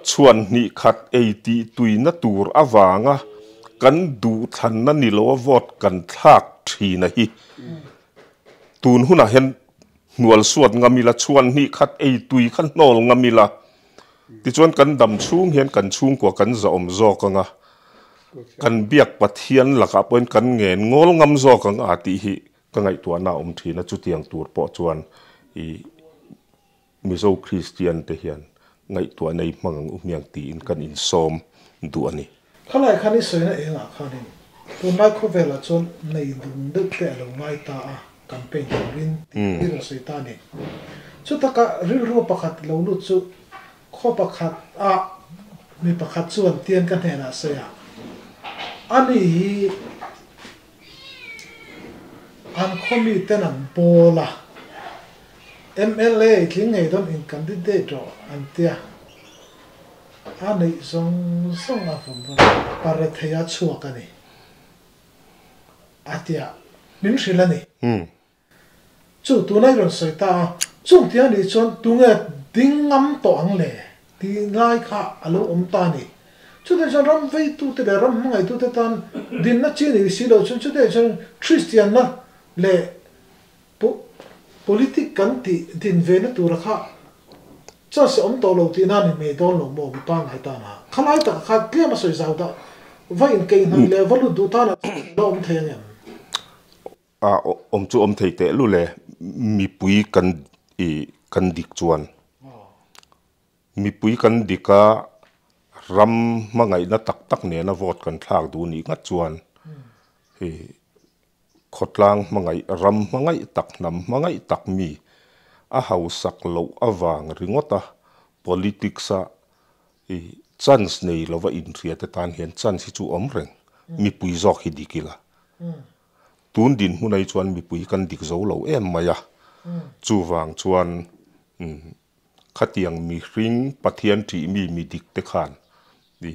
[SPEAKER 2] chhuan hnih khat ei tih tuina tur avanga kan duhthlanna ni lo a vote kan thlak thin a hi tun hunah hian hnual suat ngam ila chhuan hnih khat ei tui kha hnawl ngam ila Tichuan kan dam chhung hian kan chhungkua kan zahawm zawk ang a, kan biak Pathian lakah pawhin kan ngen ngawl ngam zawk ang a tih hi ka ngaihtuahna a awm thin a, chutiang tur pawh chuan i Mizo Kristian te hian ngaihtuah nei hmang ang u hmiang tiin kan insawm duh a ni.
[SPEAKER 1] Khalai khan i sawina engah khanin tunlai khawvelah chuan nei lung deuh te a lo ngai ta a, campaign turin tih hi rawn sawi ta a ni. Chutaka rilru pakhat lo lut chu khaw pakhat ah mi pakhat chuan tian ka hnenah sawi a, ani hi an khaw mi ten an bawl a, mla i tling ngei dawn in candidate rawh an tia. A neih zawng zawng a vawm rawn pare thei a chhuak a ni. A tia min hrilh a ni. Chu tuna i rawn sawi ta a, chung tia nih chuan tunge ding ngam tawh ang le tih lai kha a lo awm ta a ni. Chutah chuan ram veitute leh ram hmangaihtute tan dinna chi nih si lo chuan chutah chuan Kristianna leh Politic kan tih din ve na tura kha Chance awm tawh lo tihna ni mai dawn lo maw mi pangngai tana? Khalai taka kha tlem a sawi zau dah. Va inkeih hnawih leh va lut duh tana chance a la awm thei ang em?
[SPEAKER 2] A awm chu awm thei teh lul e, mipui kan ih kan dik chuan. Mipui kan dik a, ram hmangaihna tak tak nena vote kan thlak duh nih ngat chuan ih Khawtlang hmangaih, ram hmangaih tak, hnam hmangaih tak mi a hausak loh avang ringawt a politics a i chance nei lova inhria te tan hian chance hi chu awm reng, mipui zawk hi dik ila. Tun dinhmun ai chuan mipui kan dik zo lo em mai a, chuvang chuan khatiang mihring Pathian ṭih mi mi dik te khan i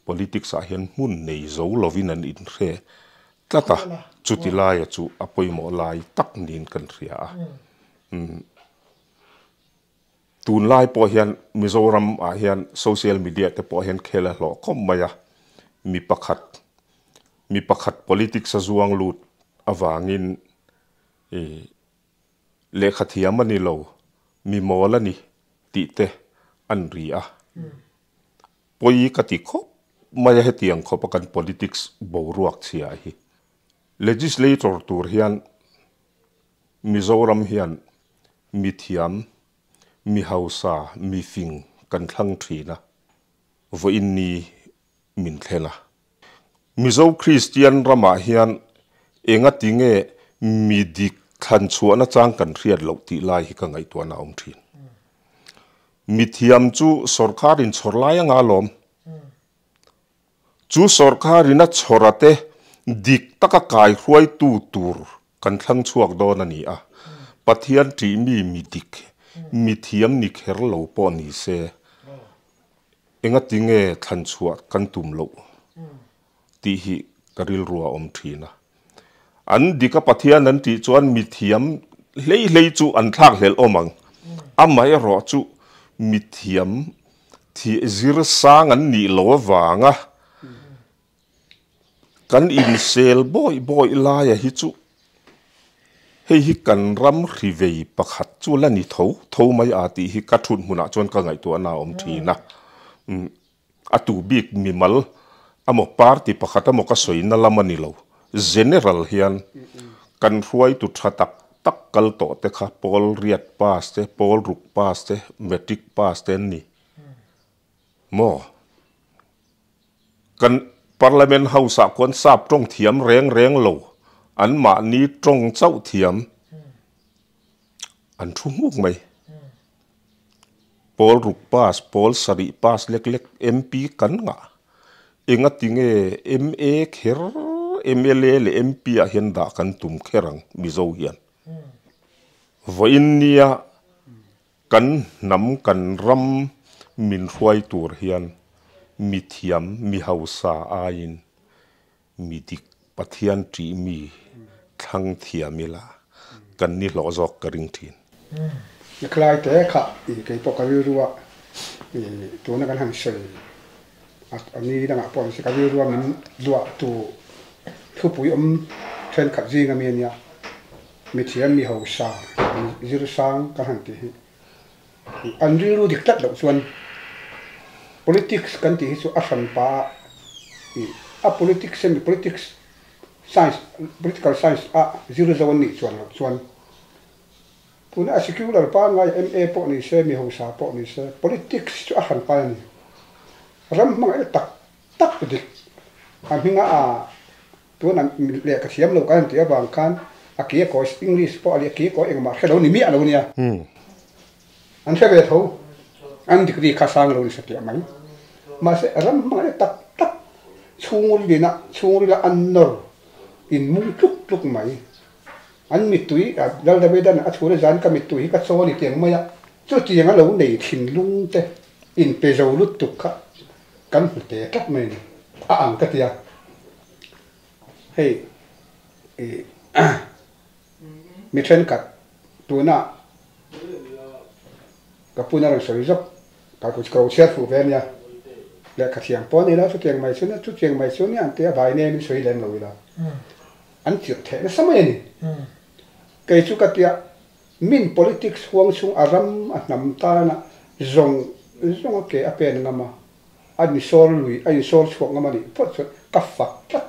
[SPEAKER 2] Politics ah hian hmun nei zo lovin an inhre tlat a, chuti laia chu a pawimawh lai tak niin kan hria a. Tunlai pawh hian Mizoram ah hian social media te pawh hian khel a hlawh khawp mai a, mi pakhat mi pakhat politics a zuang lut avangin ih Lehkha thiam a ni lo, mi mawl a ni tih te an ri a. Pawi ka ti khawp mai a hetiang khawp a kan politics boruak chhia hi. Legislator tur hian Mizoram hian mi thiam, mi hausa, mi fing kan thlang thin a, vawiin ni min thlen a. Mizo Kristian ramah hian enga ti nge mi dik thlan chhuahna chang kan hriat loh tih lai hi ka ngaihtuahna a awm thin. Mi thiam chu sawrkharin chhawr lai anga alawm. Chu sawrkharin a chhawr ate dik taka kaihruaitu tur kan thlang chhuak dawn a ni a. Pathian ṭih mi mi dik, mi thiam ni kher lo pawh ni se. Engati nge thlan chhuah kan tum loh tih hi ka rilru a awm thin a. An dik a Pathian an tih chuan mithiam hlei hlei chu an thlak hlelh awm ang. Amaherawh chu mithiam zir sang an nih loh avanga Kan insel bawih bawih laia hi chu hei hi kan ram hri vei pakhat chu la ni tho tho mai a tih hi ka thut hmunah chuan ka ngaihtuahna a awm thin a. A tu bik mimal amaw party pakhat amaw ka sawina lam a ni lo. General hian kan hruaitu tha tak tak kal tawh te kha pawl riat pass te, pawl ruk pass te, matric pass te an ni maw? Kan Parliament House ah khuan sap tawng thiam reng reng lo, an mahni tawng chauh thiam an thu hmuk mai. Pawl ruk pass, pawl sarih pass lek lek MP kan ngah. Engati nge MA kher mla leh MP ah hian dah kan tum kher ang Mizo hian. Vawiin nia Kan hnam, kan ram min hruai tur hian mi thiam, mi hausa aiin mi dik, Pathian ṭih mi thlang thiam ila kan ni hlawh zawk ka ring ṭhin.
[SPEAKER 3] Niklai te kha i kei pawh ka rilru a, i tuna kan han sawi a ni dangah pawh an sawi ka rilru a min luah tu thupui awm thenkhat zing ami a nia. Mithiam mi hausa mi zir sang ka han tih hi an rilru dik tlat loh chuan politics kan tih hi chu a hran pa a ih a politics emi politics science political science a zir zo an nih chuan loh chuan tuna a secular pangngai MA pawh ni se mi hausa pawh ni se politics chu a hran pa a ni ram hmangaihna tak tak dik a hminga a Tuna lehkha thiam lo kan han tih avang khan a ki a kawi English pawh a leh ki a kawi engmah hre lo ni miah lo nia. An hre ve tho. An degree kha sang lo ni satliah mai. Mahse ram hmangaihna tak tak chhungril ina chhungrila an nawr in mung tluk tluk mai. An mittui Lal Davidan a chhun a zan ka mittui hi ka chaw a ni tiang mai a. Chutiang a lo nei thinlung te inpe zo lutuk kha kan hmu te tlat mai a ni. A ang ka ti a. Hei i mi thenkhat tuna ka puna rawn sawi zawk ka ko chhiar fuh ve ania lehkha thiang pawh a ni lo chutiang mai chu chutiang mai chu nia an tia vai name in sawi lem lo ila an chirh theh nasa mai a ni kei chu ka tia min politics huang chhung a ram a hnam tana. Zawng zawng a ke a pen ngam a, a insawr lui, a insawr chhuak ngam a nih phawt chuan ka fak tlat.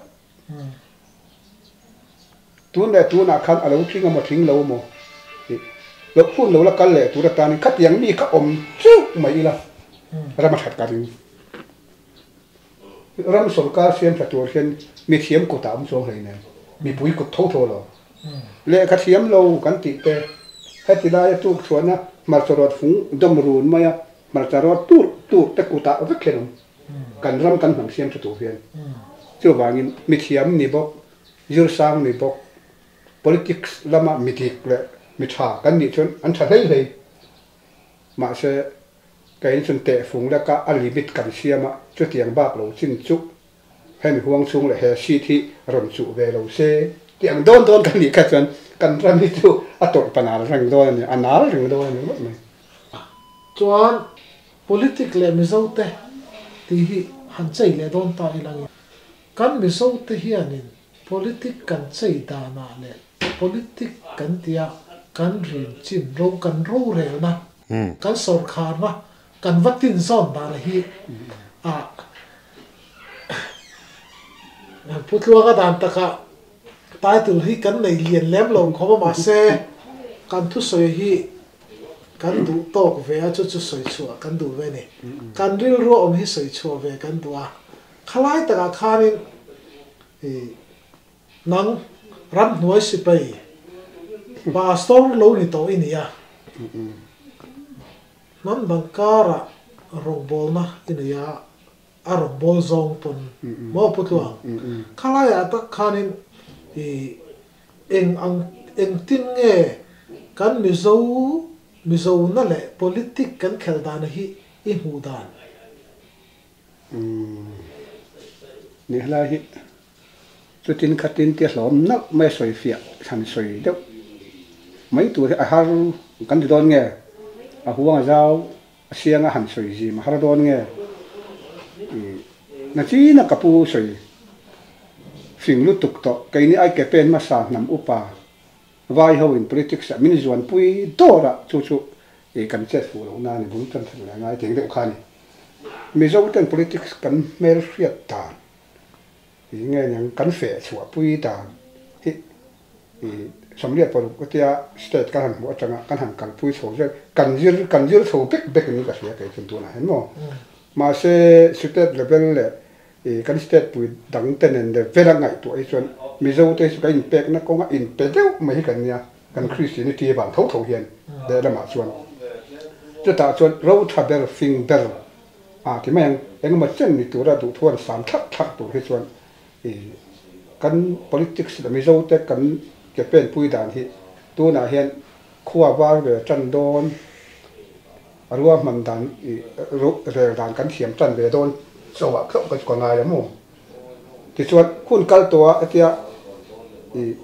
[SPEAKER 3] Tun leh tunah khan a lo tling a maw tling lo maw tih loh hun lo la kal leh tur atanin khatiang mi kha awm cheuh mai ila ram a that ka ring. Ram sorkar siam tha tur hian mithiam kutah awm chuang hlei nen mipui kut tho tho lo. Lehkha thiam lo kan tih te, heti laia tuk chhuahna hmarcha rawt fung dawm run maia hmarcha rawt tur tur te kutah vek hian awm. Kan ram kan hnam siam tha tur hian. Chuvangin mithiam ni bawk, zirsang ni bawk, politics lama midik leh mitha kan nih chuan an tha hlei hlei. Mahse, Kei chun tehfung leka a limit kan siam a, chutiang bak lo chin chu hemi huang chhung leh he seat hi rawn chuh ve lo se tih ang dawn dawn kan nih kha chuan kan ram hi chu a tawrh pa nal reng dawn a ni, a nal reng dawn a ni ngawt mai.
[SPEAKER 1] Chuan politic leh Mizo te tih hi han chei leh dawn ta ila nge. Kan Mizo te hianin politic kan chei danah leh Politic kan tia kan rin chin ro kan rorelna kan sawrkharna kan va tin zawn dan hi ah Pu Tluanga dan takah title hi kan nei lian lem lo khawp a mahse kan thusawi hi kan duh tawk ve a chu chu sawi chhuah kan duh ve a ni. Kan rilru awm hi sawi chhuah ve kan duh a khalai takah khanin ih Nang ramhnuai sipai pastor lo ni tawh i ni a, hnam dang karah rawngbawlna i nei a, a rawngbâwl zawng pawn maw Pu Tluang? Khalaiah tak khanin i eng ang engtin nge kan Mizo Mizona leh politic kan khelh dana hi i hmuh dan?
[SPEAKER 3] Ni helai hi chutin khatin tia hlawm nalh mai a sawi fiah han sawi deuh mai tur hi a har kan ti dawn nge a huang a zau a siang a han sawi zim a har dawn nge ih na china ka pu sawi fing lutuk tawh keini ai ke pen hmasa hnam upa vai ho in politics ah min zuan pui dawr a chu chu ih kan chet fuh loh na a ni bul tan that leh ngai teng deuh kha a ni. Mizo ten politics kan hmelhriat dan ih nge niang kan feh chhuah pui dan hi ih Sawmriat paruk atia state kan han hmuh atanga kan han kalpui chho zel kan zir kan zir chho bek bek in ka hria kei chun tunah hian maw mahse state level leh ih kan state pui dang te nen level a ngaihtuah hi chuan Mizo te hi chu kan inpekna kawnga inpe deuh mai hi kan nia. Kan Christianity vang tho tho hian lehlamah chuan chutah chuan ro tha ber, fing ber a ti mai ang. Engemaw chen ni tura duhthu an sam thlak thlak tur hi chuan kan politics leh Mizote kan ke penpui dan hi tunah hian khua var ve tan dawn, a ruahman dan rel dan kan thiam tan ve dawn chauhah chauh ka chu ka ngai a maw. Tichuan hun kal tawha hetia ih.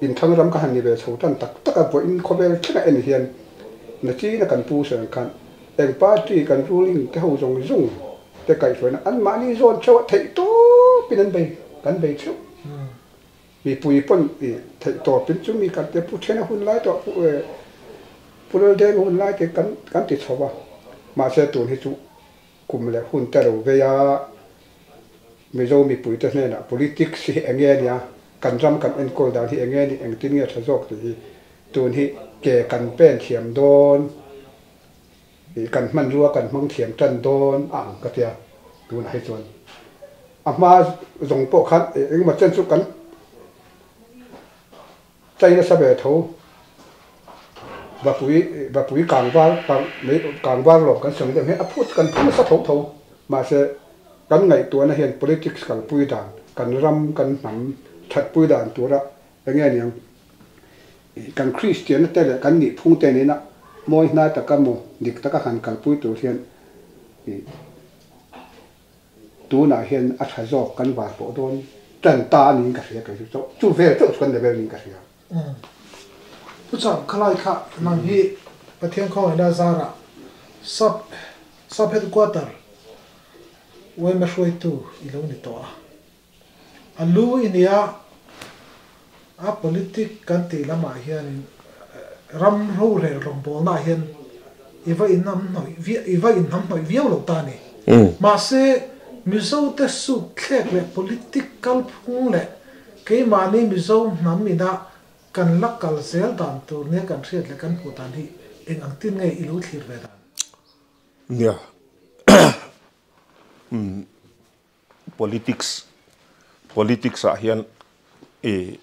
[SPEAKER 3] Inthlang ram ka han ni ve chho tan tak tak a, vawiin khawvel thlenga en hian Nachina kan pu sawi ang khan eng party kan ruling te ho zawng zawng te kaihhruaina anmahni zawn theuh a theih tawpin an bei kan bei theuh. Mipui pawn i theih tawpin chu mi kan te pu thena hun lai tawh pu pu Laldeng hun lai te kan kan ti chho a, mahse tun hi chu kum leh hun te lo vei a, Mizo mipuite hnenah politics hi eng nge nia, kan ram kan enkawl dan hi eng nge ni, engtin nge tha zawk tih hi tun hi ke kan pen thiam dawn, ih kan hmanrua kan hmang thiam tan dawn a ang ka tia tunah hi chuan a hma zawng pawh khan engemaw chen chu kan Chai nasa ve tho. Vapui vapui kangvar kang mei kangvar lawm kan sawi deuh hian a phut kan phu nasa tho tho. Mahse kan ngaihtuahna hian politics kalpui dan kan ram kan hnam thatpui dan tura enge niang kan Kristianna te leh kan nihphung te nena mawi hnai taka maw dik taka han kalpui tur hian ih Tunah hian a tha zawk kan var pawh dawn tan ta a niin ka hria kei chu chauh chu vel chauh chu kan level niin ka hria.
[SPEAKER 1] Pu Chang, khalai kha nang hi Pathian khawngaihna zarah sub sub headquarter yma hruaitu i lo ni tawh a. A lu i nia a politic kan tih lamah hianin ram rorel rawngbawlnaah hian i va inhnamhnawih viau i va inhnamhnawih viau lo ta a ni. Mahse, Mizote sut thlek leh politic kalphung leh keimahni Mizo hnam ina kan la kal zel dan tur nia kan hriat leh kan hmuh dan hi eng ang tin nge i lo thlir ve dan?
[SPEAKER 2] Nia, politics, politics ah hian i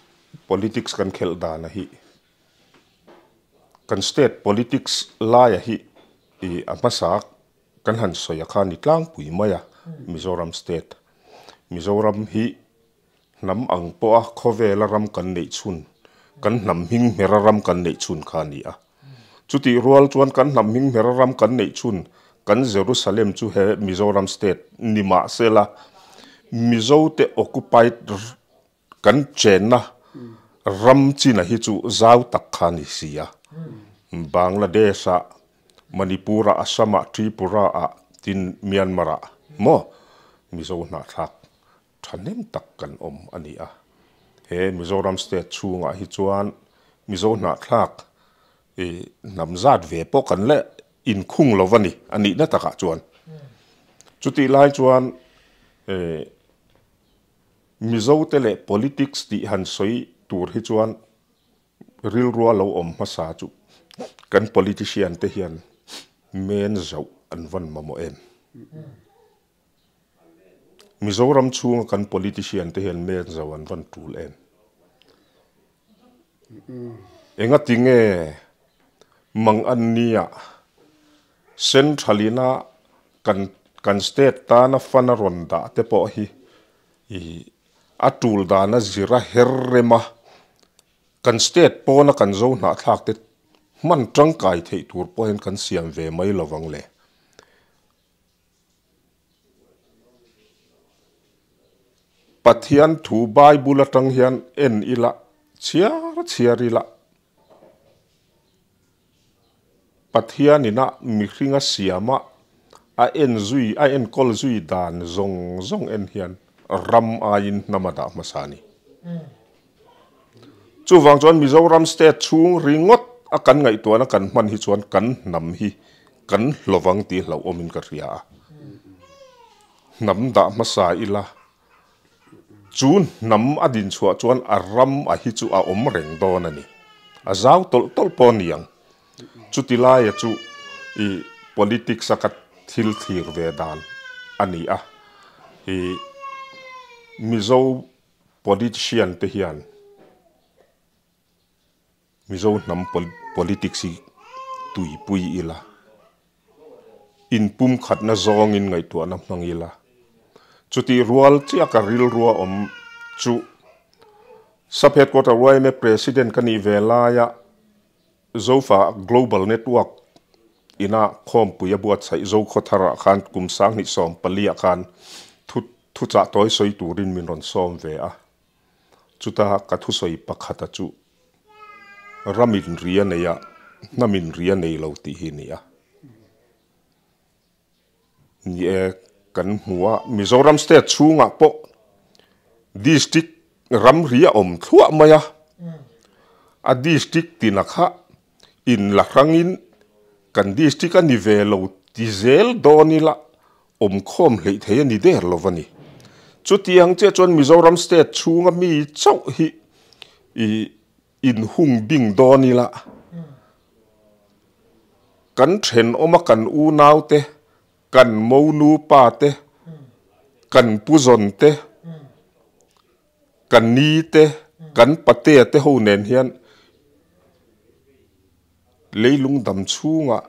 [SPEAKER 2] politics kan khelh dan a hi kan state politics laia hi i a hmasa kan han sawi a kha ni tlangpui mai a, Mizoram state, Mizoram hi Hnam ang pawha khawvela ram kan neih chhun, kan hnam hming hmera ram kan neih chhun kha a ni a. Chutih rual chuan kan hnam hming hmera ram kan neih chhun, kan Jerusalem chu he Mizoram state ni mah sela, Mizote occupied kan chenna ram china hi chu zau tak kha a ni si a. Bangladesh-ah, Manipur-ah, Assam-ah, Tripura-ah tin Myanmar-ah maw Mizo hnahthlak Thahnem tak kan awm a ni a. He Mizoram state chhungah hi chuan Mizo hnahthlak i hnam zat ve pawh kan la inkhung lo va ni, a nihna takah chuan. Chutih lai chuan Mizote leh politics tih han sawi tur hi chuan rilrua lo awm hmasa chu kan politician te hian men zauh an van mamawh em? Mizoram chhunga kan politician te hian men zo an van tul em? Engati nge Mangannia Central ina kan kan state tana fund a rawn dah te pawh hi i a tul dana zira her rema kan state pawna kan zo hnahthlak te hman tangkai theih tur pawh hian kan siam ve mai lovang le. Pathian thu Bible atang hian en ila, chhiar chhiar ila. Pathian ina mihringa siama a en zui, a enkawl zui dan zawng zawng en hian ram aiin hnam a dah hmasa a ni. Chuvang chuan Mizoram state chhung ringawt a kan ngaihtuahna kan hman hi chuan kan hnam hi kan hlawvang tih hlauhawmin ka hria a. Hnam dah hmasa ila, chu hnam a dinchhuah chuan a ram a hi chu a awm reng dawn a ni. A zau tawlh tawlh pawh a ni ang. Chuti laia chu i politics a ka thil thlir ve dan a ni a. I Mizo Politician te hian Mizo hnam politics hi tuipui ila, inpumkhatna zawngin ngaihtuahna hmang ila, chutih rual chiah ka rilrua awm chu Sub Headquarter yma President ka nih ve laia Zofa Global Network ina khawmpui a buatsaih Zokhawthar ah khan kum sanghnih 14 ah khan thu thuchah tawi sawi turin min rawn sawm ve a. Chuta ka thusawi pakhata chu ramin ri a nei a, hnamin ri a nei lo tih hi a ni a. Ni e, kan hmu a, Mizoram state chhungah pawh district ramri a awm thluah mai a, a district tina kha in la hrangin kan district a ni ve lo ti zel dawn ila awmkhawm hleih thei a ni der lo va ni. Chutiang chiah chuan Mizoram state chhunga mi chauh hi i Inhung bing dawn ila, kan thenawma kan unaute, kan monu pate, kan puzawn te, kan ni te, kan patea te ho nen hian leilung dam chhungah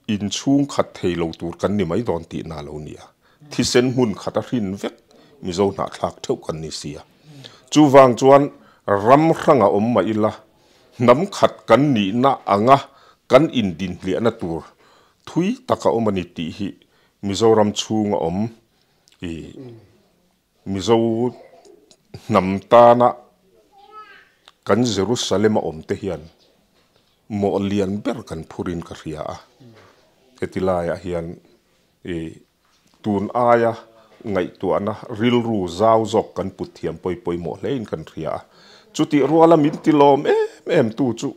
[SPEAKER 2] inchhung khat thei lo tur kan ni mai dawn tihna a lo ni a. Thisen hmun khat a hrin vek Mizo hnahthlak theuh kan ni si a. Chuvang chuan ram hranga awm mah ila, hnam khat kan nihna anga kan indinhliahna tur thui tak a awm a ni tih hi Mizoram chhunga awm i Mizo hnam tana kan Jerusalem a awm te hian mawh lian ber kan phurin ka hria a. Heti laiah hian i tun aia ngaihtuahna rilru zau zawk kan put thiam pawi pawimawh hlein kan hria a. Chutih ruala min tilawm em em tu chu.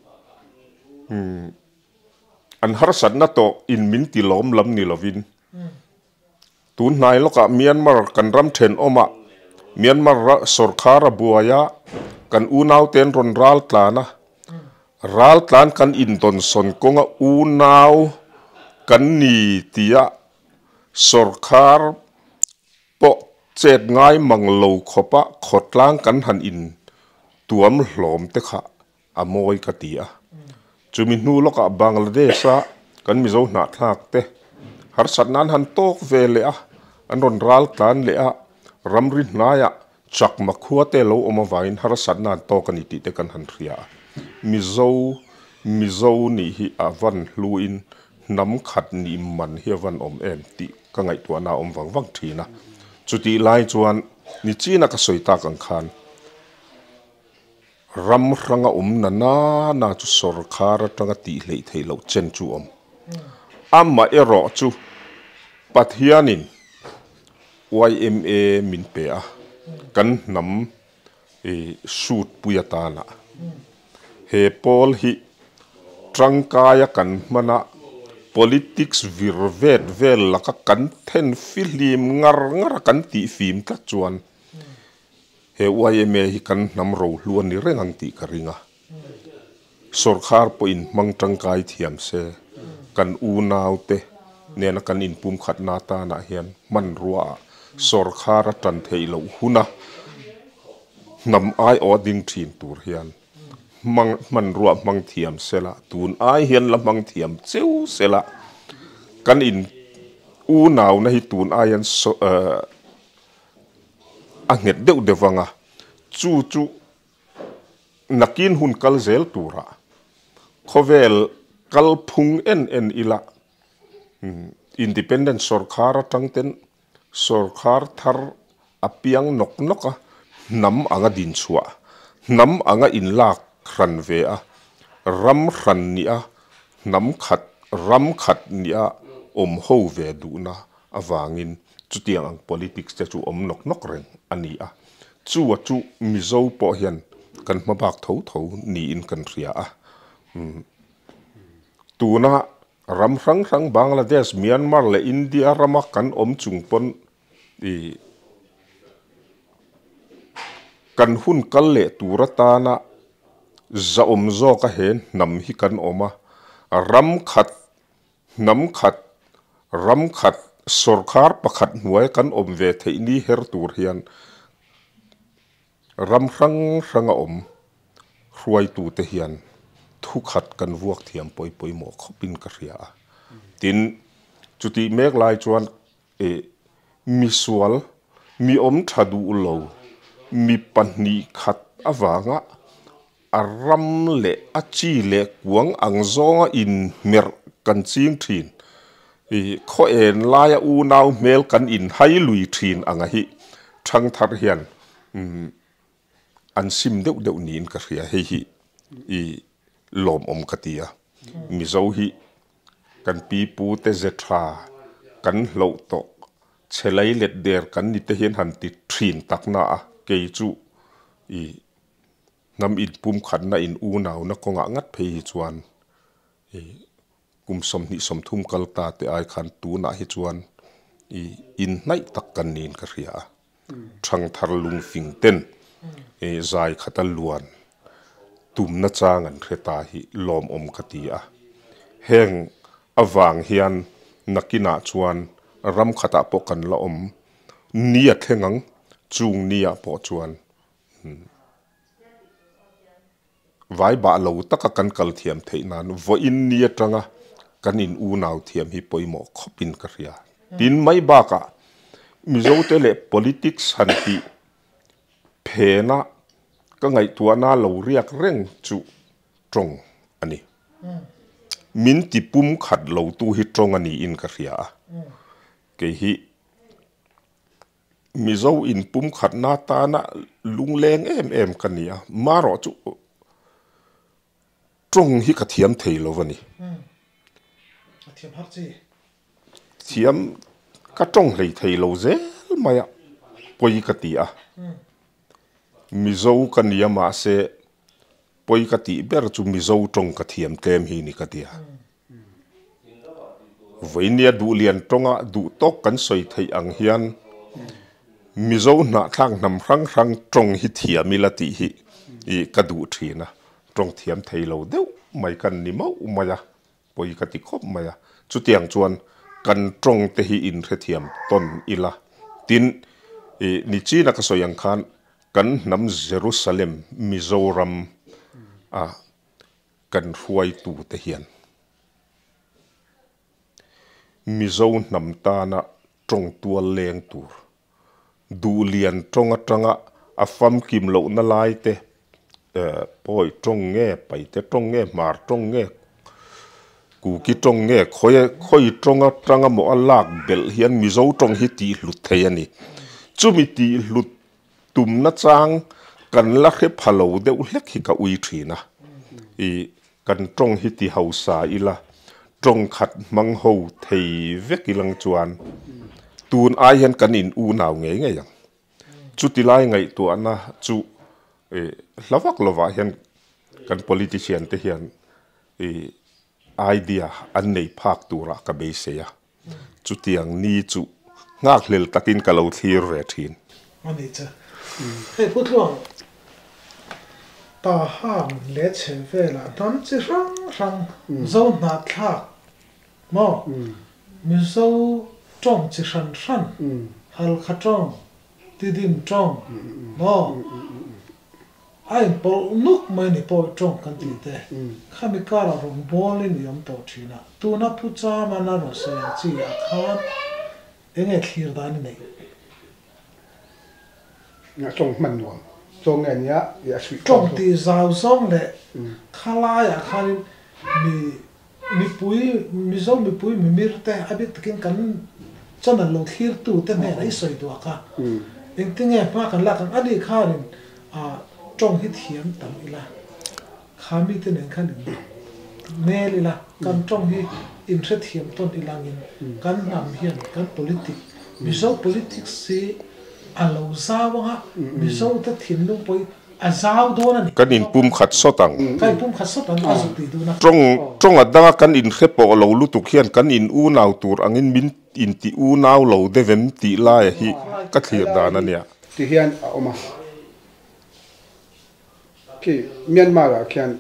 [SPEAKER 2] An harsatna tawh in min ti lawm lam ni lovin tun hnai lawkah Myanmar kan ram thenawmah Myanmar ra sawrkhar a buai a, kan unaute an rawn ral tlan a, ral tlan kan indawnsawn kawnga unau kan ni tia sawrkhar pawh chet ngai mang lo khawpa khawtlang kan han in tuam hlawm te kha a mawi ka ti a. Chumi hnu lawkah Bangladesh-a kan Mizo hnahthlak te harsatna an han tawk ve leh a, an rawn ral tlan leh a, ramri hnaiah chakma khua te lo awm avangin harsatna an tawk a ni tih te kan han hria a. Mizo, Mizo nih hi a van hluin hnam khat nih man hi a van awm em tih ka ngaihtuahna a awm vang vang thin a. Chutih lai chuan nichina ka sawi tak ang khan ram hranga awm na nana chu sawrkhar atanga tih hleih theih loh chen chu awm. Amaherawh chu Pathianin yma min pe a, kan hnam shoot pui atana he pawl hi tangkaia kan hmana politics vir vet vel laka kan then fihlim ngar ngar a kan tih fim tlat chuan he yma hi kan hnam rohlu a ni reng ang tih ka ring a. Sawrkhar pawhin hmang tangkai thiam se kan unaute nena kan inpumkhatna atanah hian hmanruaah sawrkhar a tan theih loh huna hnam aiawh a ding thin tur hian hmang hmanrua hmang thiam sela tun ai hian la hmang thiam cheu sela kan in unauna hi tun ai hian a nghet deuh deuh vang a chu chu Nakin hun kal zel turah khawvel kal phung en en ila Independent sawrkhar atang ten sawrkhar thar a piang nawk nawk a, hnam anga din chhuah, hnam anga inlak hran ve a, ram hran nia, hnam khat, ram khat nia awm ho ve duhna avangin chutiang ang politics te chu awm nawk nawk reng a ni a. Chu a chu Mizo pawh hian kan hma bak tho tho niin kan hria a. Tuna ram hrang hrang Bangladesh, Myanmar leh India rama kan awm chung pawn i kan hun kal leh tur atana zahawm zawka he hnam hi kan awm a, ram khat Hnam khat, ram khat, sawrkhar pakhat hnuai kan awm ve theih ni her tur hian ram hrang hranga awm hruaitute hian thu khat kan vuak thiam pawi pawimawh khawpin ka hria a. Tin, chutih mek lai chuan eh misual, mi awm tha duh lo, mi pahnih khat avanga A ram leh a chi leh kuang ang zawnga inhmerh kan ching thin. I khaw en laia unau hmel kan inhai lui thin anga hi thangthar hian an sim deuh deuh niin ka hria. Hei hi i lawmawm ka ti a. Mizo hi kan pi pu te ze tha kan hloh tawh chhe lei let der kan ni te hian han ti thin takna a kei chu i Hnam inpumkhatna in unauna kawngah ngat phei hi chuan i kum 30 kal ta te ai khan tunah hi chuan i inhnaih tak kan niin ka hria a. Thangthar lungfing ten i zai khata luan tumna chang an hre ta hi lawmawm ka ti a. Heng avang hian nakinah chuan ram khatah pawh kan la awm ni a thleng ang, chung niah pawh chuan Vai bah lo taka kan kal thiam theih nan vawiin ni atanga kan in unau thiam hi pawimawh khawpin ka hria. Tin mai bakah Mizote leh politics han tih phena ka ngaihtuahna lo riak reng chu tawng a ni. Min ti pum khat lo tu hi tawng a niin ka hria a. Kei hi Mizo inpumkhatna tana lungleng em em ka ni a, marawh chu tawng hi ka thiam thei lo a ni. Thiam ka tawng hlei thei lo zel mai a, pawi ka ti a. Mizo ka ni a mahse pawi ka tih ber chu Mizo tawng ka thiam tlem hi ni ka ti a. Vawinia duhlian tawnga duh tawk kan sawi theih ang hian Mizo hnahthlak hnam hrang hrang tawng hi thiam ila tih hi ka duh thin a, tawng thiam thei lo deuh mai kan ni mauh mai a, pawi ka ti khawp mai a. Chutiang chuan kan tawng te hi inhrethiam tawn ila. Tin, nichina ka sawi ang khan kan hnam Jerusalem, Mizoram a kan hruaitute hian Mizo hnam tana tawng tual leng tur, duhlian tawng atanga a famkim lohna lai te, pawi tawng nge, paite tawng nge, hmar tawng nge, kuki tawng nge, khawi tawng atanga maw a lak belh hian Mizo tawng hi tihhlut thei a ni. Chumi tihhlut Tumna chang kan la hre pha lo deuh hlek hi ka ui thin a. I kan tawng hi ti hausa ila, tawng khat hmang ho thei vek ilang chuan tun ai hian kan in unau ngei ngei ang. Chuti lai ngaihtuahna chu i hla vak lovah hian kan politician te hian i idea an nei phak turah ka beisei a. Chutiang ni chu nghakhlel takin ka lo thlir ve thin.
[SPEAKER 1] A nih chu. Hei Pu Tluang, ta hang leh chhe velah hnam chi hrang hrang Zo hnahthlak maw? Mizo tawng chi hran hran, Halkha tawng, Tidim tawng maw? A inpawlh nuk mai ni pawh tawng kan tih te khami karah rawn bawlin i awm tawh thin a, tuna Pu Chaman a rawn sawi ang chi ah khan enge thlir dan i neih?
[SPEAKER 3] Nga tawng hman nuam zawng nge nia i a suih
[SPEAKER 1] tawng tih zau zawng leh khalaiah khanin mi mipui Mizo mipui mimir te a bik takin kan channel lo thlir tu te hnenah i sawi duak a, engtinge hma kan lak ang ani khanin tawng hi thiam tam ila, kha mite nen khan in nel ila, kan tawng hi inhrethiam tawn ilangin kan hnam hian kan politic Mizo politics hi a lo zau ang a, Mizo te thinlung pawh hi A zau dawn a ni.
[SPEAKER 2] Kan inpum khat sawt ang.
[SPEAKER 1] Kan inpum khat sawt ang a zuk tih duhna.
[SPEAKER 2] Tawng tawng a danga kan inhre pawh lo lutuk hian kan in unau tur angin min inti unau lo deuh em tih laia hi ka thlir dan a nia.
[SPEAKER 3] Ti hian a awm a. Khi Myanmar ah khian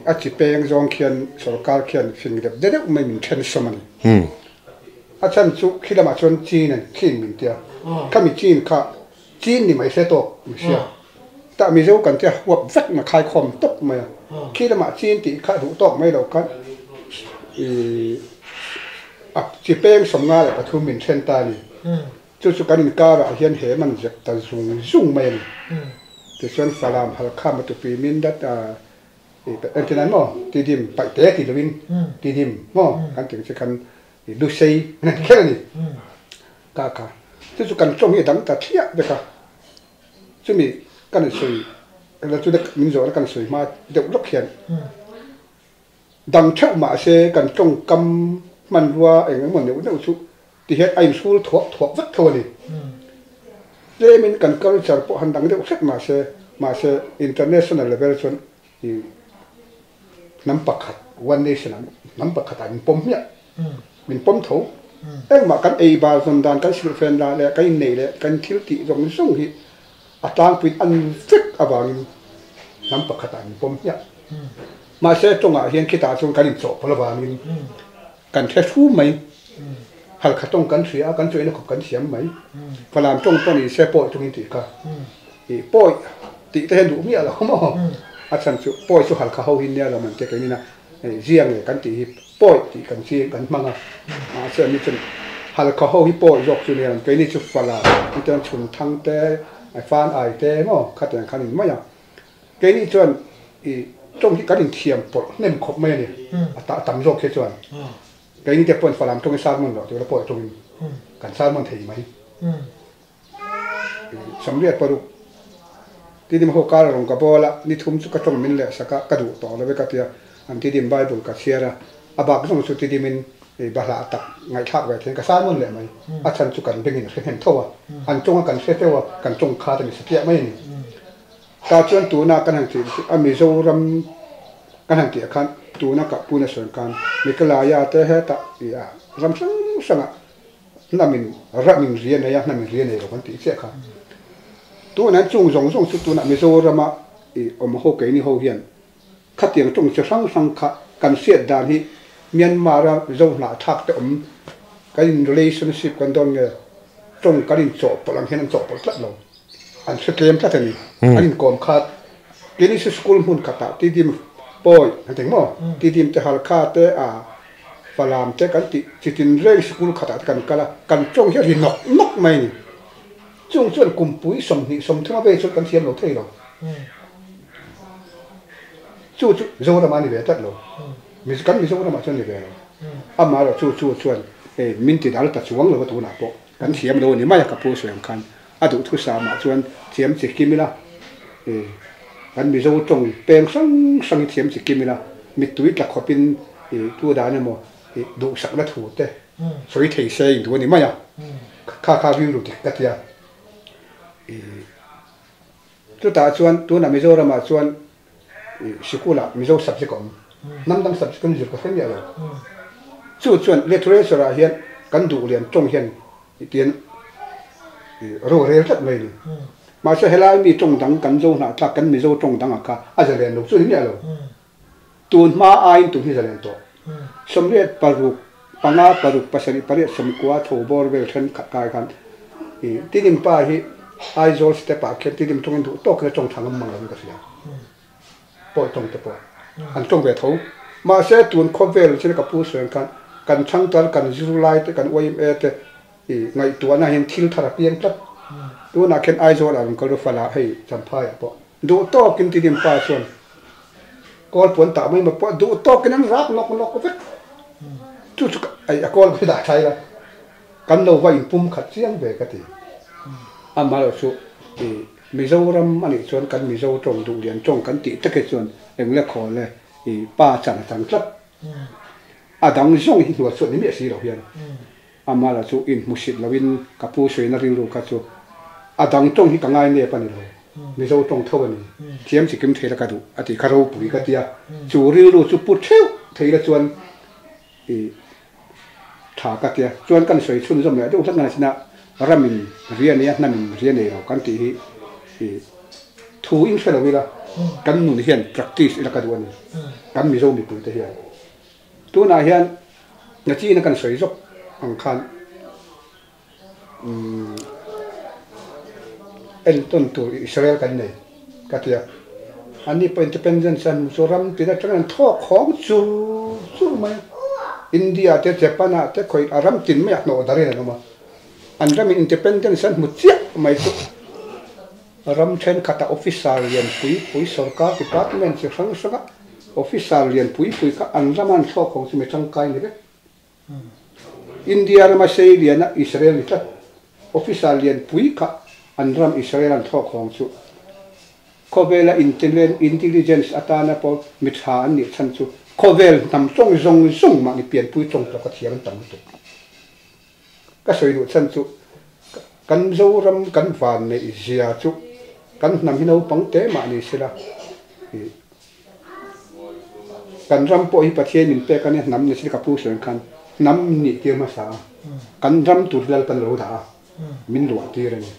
[SPEAKER 3] a chi peng zawng khian sorkar khian fing dep deuh mai min then sawm a ni. A chhan chu khi lamah chuan Chin an chin min tia. Khami Chin kha Chin ni mai hre tawk mi hria. Tah Mizo kan tia huap vek na khaikhawm tawp mai a. Khi lamah Chin tih kha duh tawk mai lo khan a chi peng 53 min then ta a ni. Chu chu kan inkarah hian he man zep ta zung zung mai a ni. Tichuan Falam Halkha Matupi min dat a entirnan maw Tidim paih te ti lovin Tidim maw kan tih ang chi khan Lusei an han kher a ni. Ka ka chu chu kan tawng hi a dang ta thliah vek a, chumi kan han sawi la chu min zawhna kan sawi hma deuh lawk hian dang theuh mahse kan tawngkam hmanrua eng emaw neuh neuh chu ti hian a inhrul thuak thuak vek tho a ni. Tlemin kan culture pawh han dang deuh hret mahse mahse international level chuan i hnam pakhat one nation ah hnam pakhat ah min pawm hmiah min pawm tho engmah kan ei bar zawn dan kan silhfen lah leh kan inneih leh kan thil tih zawng zawng hi a tlangpuiin an vek avangin hnam pakhat ah min pawm hmiah mahse tawngah hian khitah chuan kan inchawhpawlh avangin kan hre thu mai halkha tawng kan hria a kan chawina khawp kan thiam mai falam tawng pawh ni se pawi tawngin tih kha ih pawi tih te hian duh miah lo maw a chhan chu pawi chu halkha ho hi nia lo man te keinin a hei ziang nge kan tih hi pawi tih kan chi kan hmang a mahse an ni chuan halkha ho hi pawi zawk chu nia keini chu fala an tiang chhun thang te fan ai te maw khatiang khan in mai a keini chuan ih tawng hi kan inthiam pawlh hnem khawp mai a ni a tah tam zawk hi chuan keini te pawhin falam tawngin sermon loh tur a pawi tawngin kan sermon thei mai. 86 Tidim ho kar rawn ka bawl a, ni thum chu ka tawng min leh sak a, ka duh tawh lo e ka ti a, an Tidim Bible ka chhiar a, a bak zawng chu Tidimin bahlah tak ngaihthlak ve theiin ka sermon leh mai, a chhan chu kan bengin a hre hnem tho a, an tawng a kan hre teuh a, kan tawng khat a ni satliah mai a ni. Tah chuan tuna kan han tih chu a Mizoram kan han tih ah khan. Tuna ka puna sawi khan Mikalaya te hetah i a ram hrang hrangah hnamin ramin ri a nei a, hnamin ri a nei lo kan tih chiah kha. Tunah chung zawng zawng chu tunah Mizorama i awm ho keini ho hian khatiang tawng chi hrang hrang kha kan hriat dan hi Myanmar-a Mizo hnahthlak te awm kan in relationship kan dawn nge tawng kan in chawhpawlh ang hian an chawhpawlh tlat lo. An hre tlem tlat a ni. An inkawm khat Keini chu school hmun khatah Tidim pawi an ti maw? Tidim te Halkha te a Falam te kan tih chitin reng school khatah te kan kal a, kan tawng hi a ri nawk nawk mai a ni. Chung chuan kumpui 20 30 a vei chuan kan thiam lo thei lo. Chu chu Zoram a ni ve tlat lo. Kan Mizoram ah chuan ni ve lo. Amaherawh chu chu chuan min ti dal ta chuang lo a tunah pawh kan thiam lo a ni mai a ka pu sawi ang khan. A duhthusam ah chuan thiam chi kim ila, kan Mizo tawng peng hrang hrang hi thiam chi kim ila, mittui tla khawpin tu dan emaw duhsakna thu te sawi thei se in duh a ni mai a, kha kha rilru dik ka tia. Chutah chuan tunah Mizoram ah chuan sikul ah Mizo subject a awm, hnam dang subject an zir ka hre miah lo. Chu chuan literature ah hian kan duh lian tawng hian tian ro rel tlat mai a ni. Mahse helai mi tawng dang kan zo hnahthlak kan Mizo tawng dang ah kha a zalen lo chu a ni miah lo. Tun hma aiin tun hi zalen tawh. 86, 5, 6, 7, 8, 9 tho bawr vel thenkhat kai khan Tidim pa hi Aizawl step ah khian Tidim tawngin duh tawkin a tawng tha ngam mang lovin ka hria. Pawi tawng te pawh an tawng ve tho. Mahse tun khawvel chin ka pu sawi ang khan kan changtal kan zirlai te kan YMA te ngaihtuahna hian thil thar a piang tlat. Tunah khian Aizawl ah rawn kal ru fala hei Champhai ah pawh duh tawkin Tidim pa chuan kawl puan tah mai mai pawh duh tawkin an rak nawk nawk vek. Chu chu a kawl hi dah thlai la. Kan lo va inpum khat chiang ve ka ti. Amaherawh chu i Mizoram a nih chuan kan Mizo tawng duhlian tawng kan tih tak hi chuan eng le khaw le i pa chan a chang tlat. A dang zawng hi hnual chhuat ni miah si lo hian amaherawh chu inhmusit loin ka pu suina rilru kha chu a dang tawng hi ka ngai nep a ni lo. Mizo tawng tho a ni. Thiam chikim thei la ka duh a tih kha ropui ka ti a. Chu rilru chu pu theuh thei la chuan i tha ka tia. Chuan kan sawi chhunzawm leh deuh hlek ngai chin a, ramin ri a nei a, hnamin ri a nei lo kan tih hi i thu in hre lo ila, kan nun hian practice ila ka duh a ni, kan Mizo mipui te hian. Tunah hian Nachina kan sawi zawk ang khan umm entawn tur Israel kan nei ka tia. Anni pawh independence an hmu chu ram tin atangin an thawk khawm chur chur mai a. India te Japan ah te khawi a ram tin maiah hnawh darin an awm a. An ramin independence an hmu chiah mai chu ram thenkhatah officer lian pui pui sorkar department chi hrang hranga officer lian pui pui kha an rama an thlawk khawng chu mi tangkai ni vek. India rama sei liana Israel ni tlat. Officer lian pui kha an ram Israel an thawk hawng chu. Khawvela intelligence atana pawh mi tha an nih chhan chu khawvel hnam tawng zawng zawng mahni pianpui tawng tawka thiam an tam lutuk. Ka sawi duh chhan chu kan Zoram kan van neih zia chu kan hnam hi naupang te mah ni sela Kan ram pawh hi Pathian min pek a nia, hnam ni se ka pu sawi ang khan hnam min nih tir hmasa a, kan ram tur hi Lalpan a lo dah a, min luah tir a ni.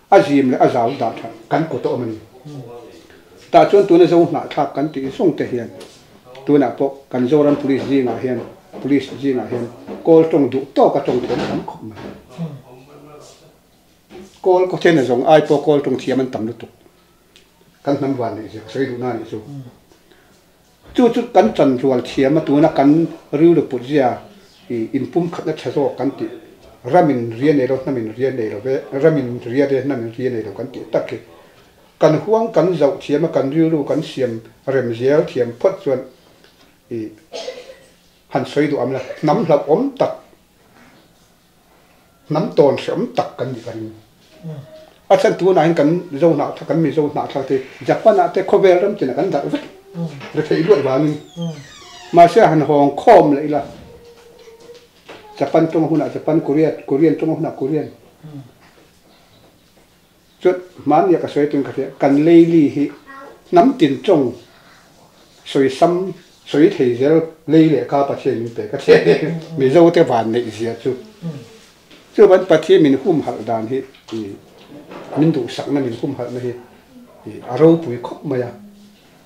[SPEAKER 3] A zim leh a zau dah that kan kut a awm a ni. Tah chuan tuna Zo hnahthlak kan tih zawng te hian tunah pawh kan Zoram Police zingah hian Police zingah hian kawl tawng duh tawk a tawng thiam tam khawp mai. Kawl kawthena zawng ai pawh kawl tawng thiam an tam lutuk. Kan hnam van nih zia ka sawi duh na nih chu. Chu chu kan chan rual thiam a tuna kan rilru put zia i inpumkhatna tha zawk kan tih ramin ria nei lo hnamin ria nei lo ve ramin ria ve hnamin ria nei lo kan tih tak hi kan huang kan zauh thiam a kan rilru kan siam rem zel thiam phawt chuan i han sawi duh am la hnam hlauhawm tak Hnam tawn hreawm tak kan nih ka ring. A chhan tunah hian kan Zo hnahthlak, kan Mizo hnahthlak te Japan ah te khawvel ram tinah kan darh vek retheih luat vangin. Mahse han hawng khawm leh ila Japan tawng hunah Japan, Korea, Korean tawng hunah Korean. Chuan hmania ka sawi tun ka hria, kan leili hi hnam tin tawng sawi sam Sawi thei zel lei leh ka Pathian min pe ka thlen e. Mizo te van neih zia chu. Chuvan Pathian min humhalh dan hi min duhsakna min humhalhna hi a ropui khawp mai a.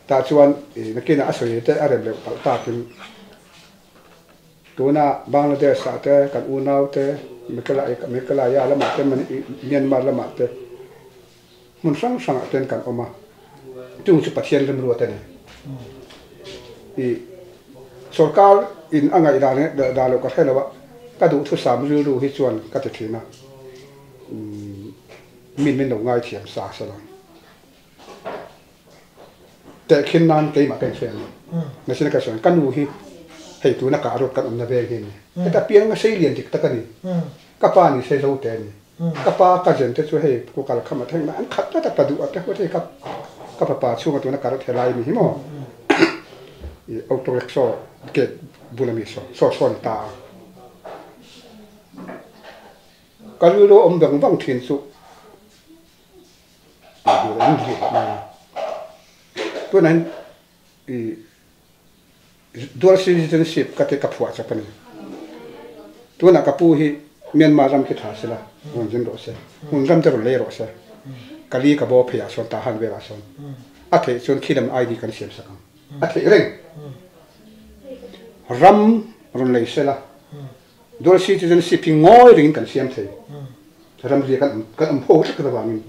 [SPEAKER 3] Tah chuan nakinah a sawi te a rem leuh palh takin tuna Bangladesh ah te kan unau te Meghalaya lamah te Myanmar lamah te hmun hrang hrangah ten kan awm a, chung chu Pathian remruat a ni. I sorkar in a ngaih dan leh dah loh ka hre lo a, ka duhthusam rilru hi chuan ka ti thin a, min min lo ngaithiam sa se lang. Tehkhin nan keimah ka inhre a ni. Mahse ka sawi ka nu hi hei tuna kah rawt kan awmna veng hi a ni. Heta piang sei lian dik tak a ni. Ka pa ni se zo te a ni. Ka pa ka zen te chu hei ku kal kham a thleng mai an khat tlat a pa duh a te huat hei ka ka fapa chhunga tuna ka rawt helai mi hi maw i auto rickshaw gate bula mi saw saw saw a ni ta a. Ka rilru awm vang vang thin chu Tunah hian ih dual citizenship ka ti ka phuah chak a ni. Tunah ka pu hi Myanmar ram khi tha sela rawn zin rawh se, hmun ram te rawn lei rawh se, ka li ka bo pheiah sawn Tahan velah sawn a theih chuan khi lam ID kan siam sak ang. A theih reng. Ram rawn lei sela Dual citizenship hi ngawi ringin kan siam thei. Ramria kan awm kan awm ho tlat avangin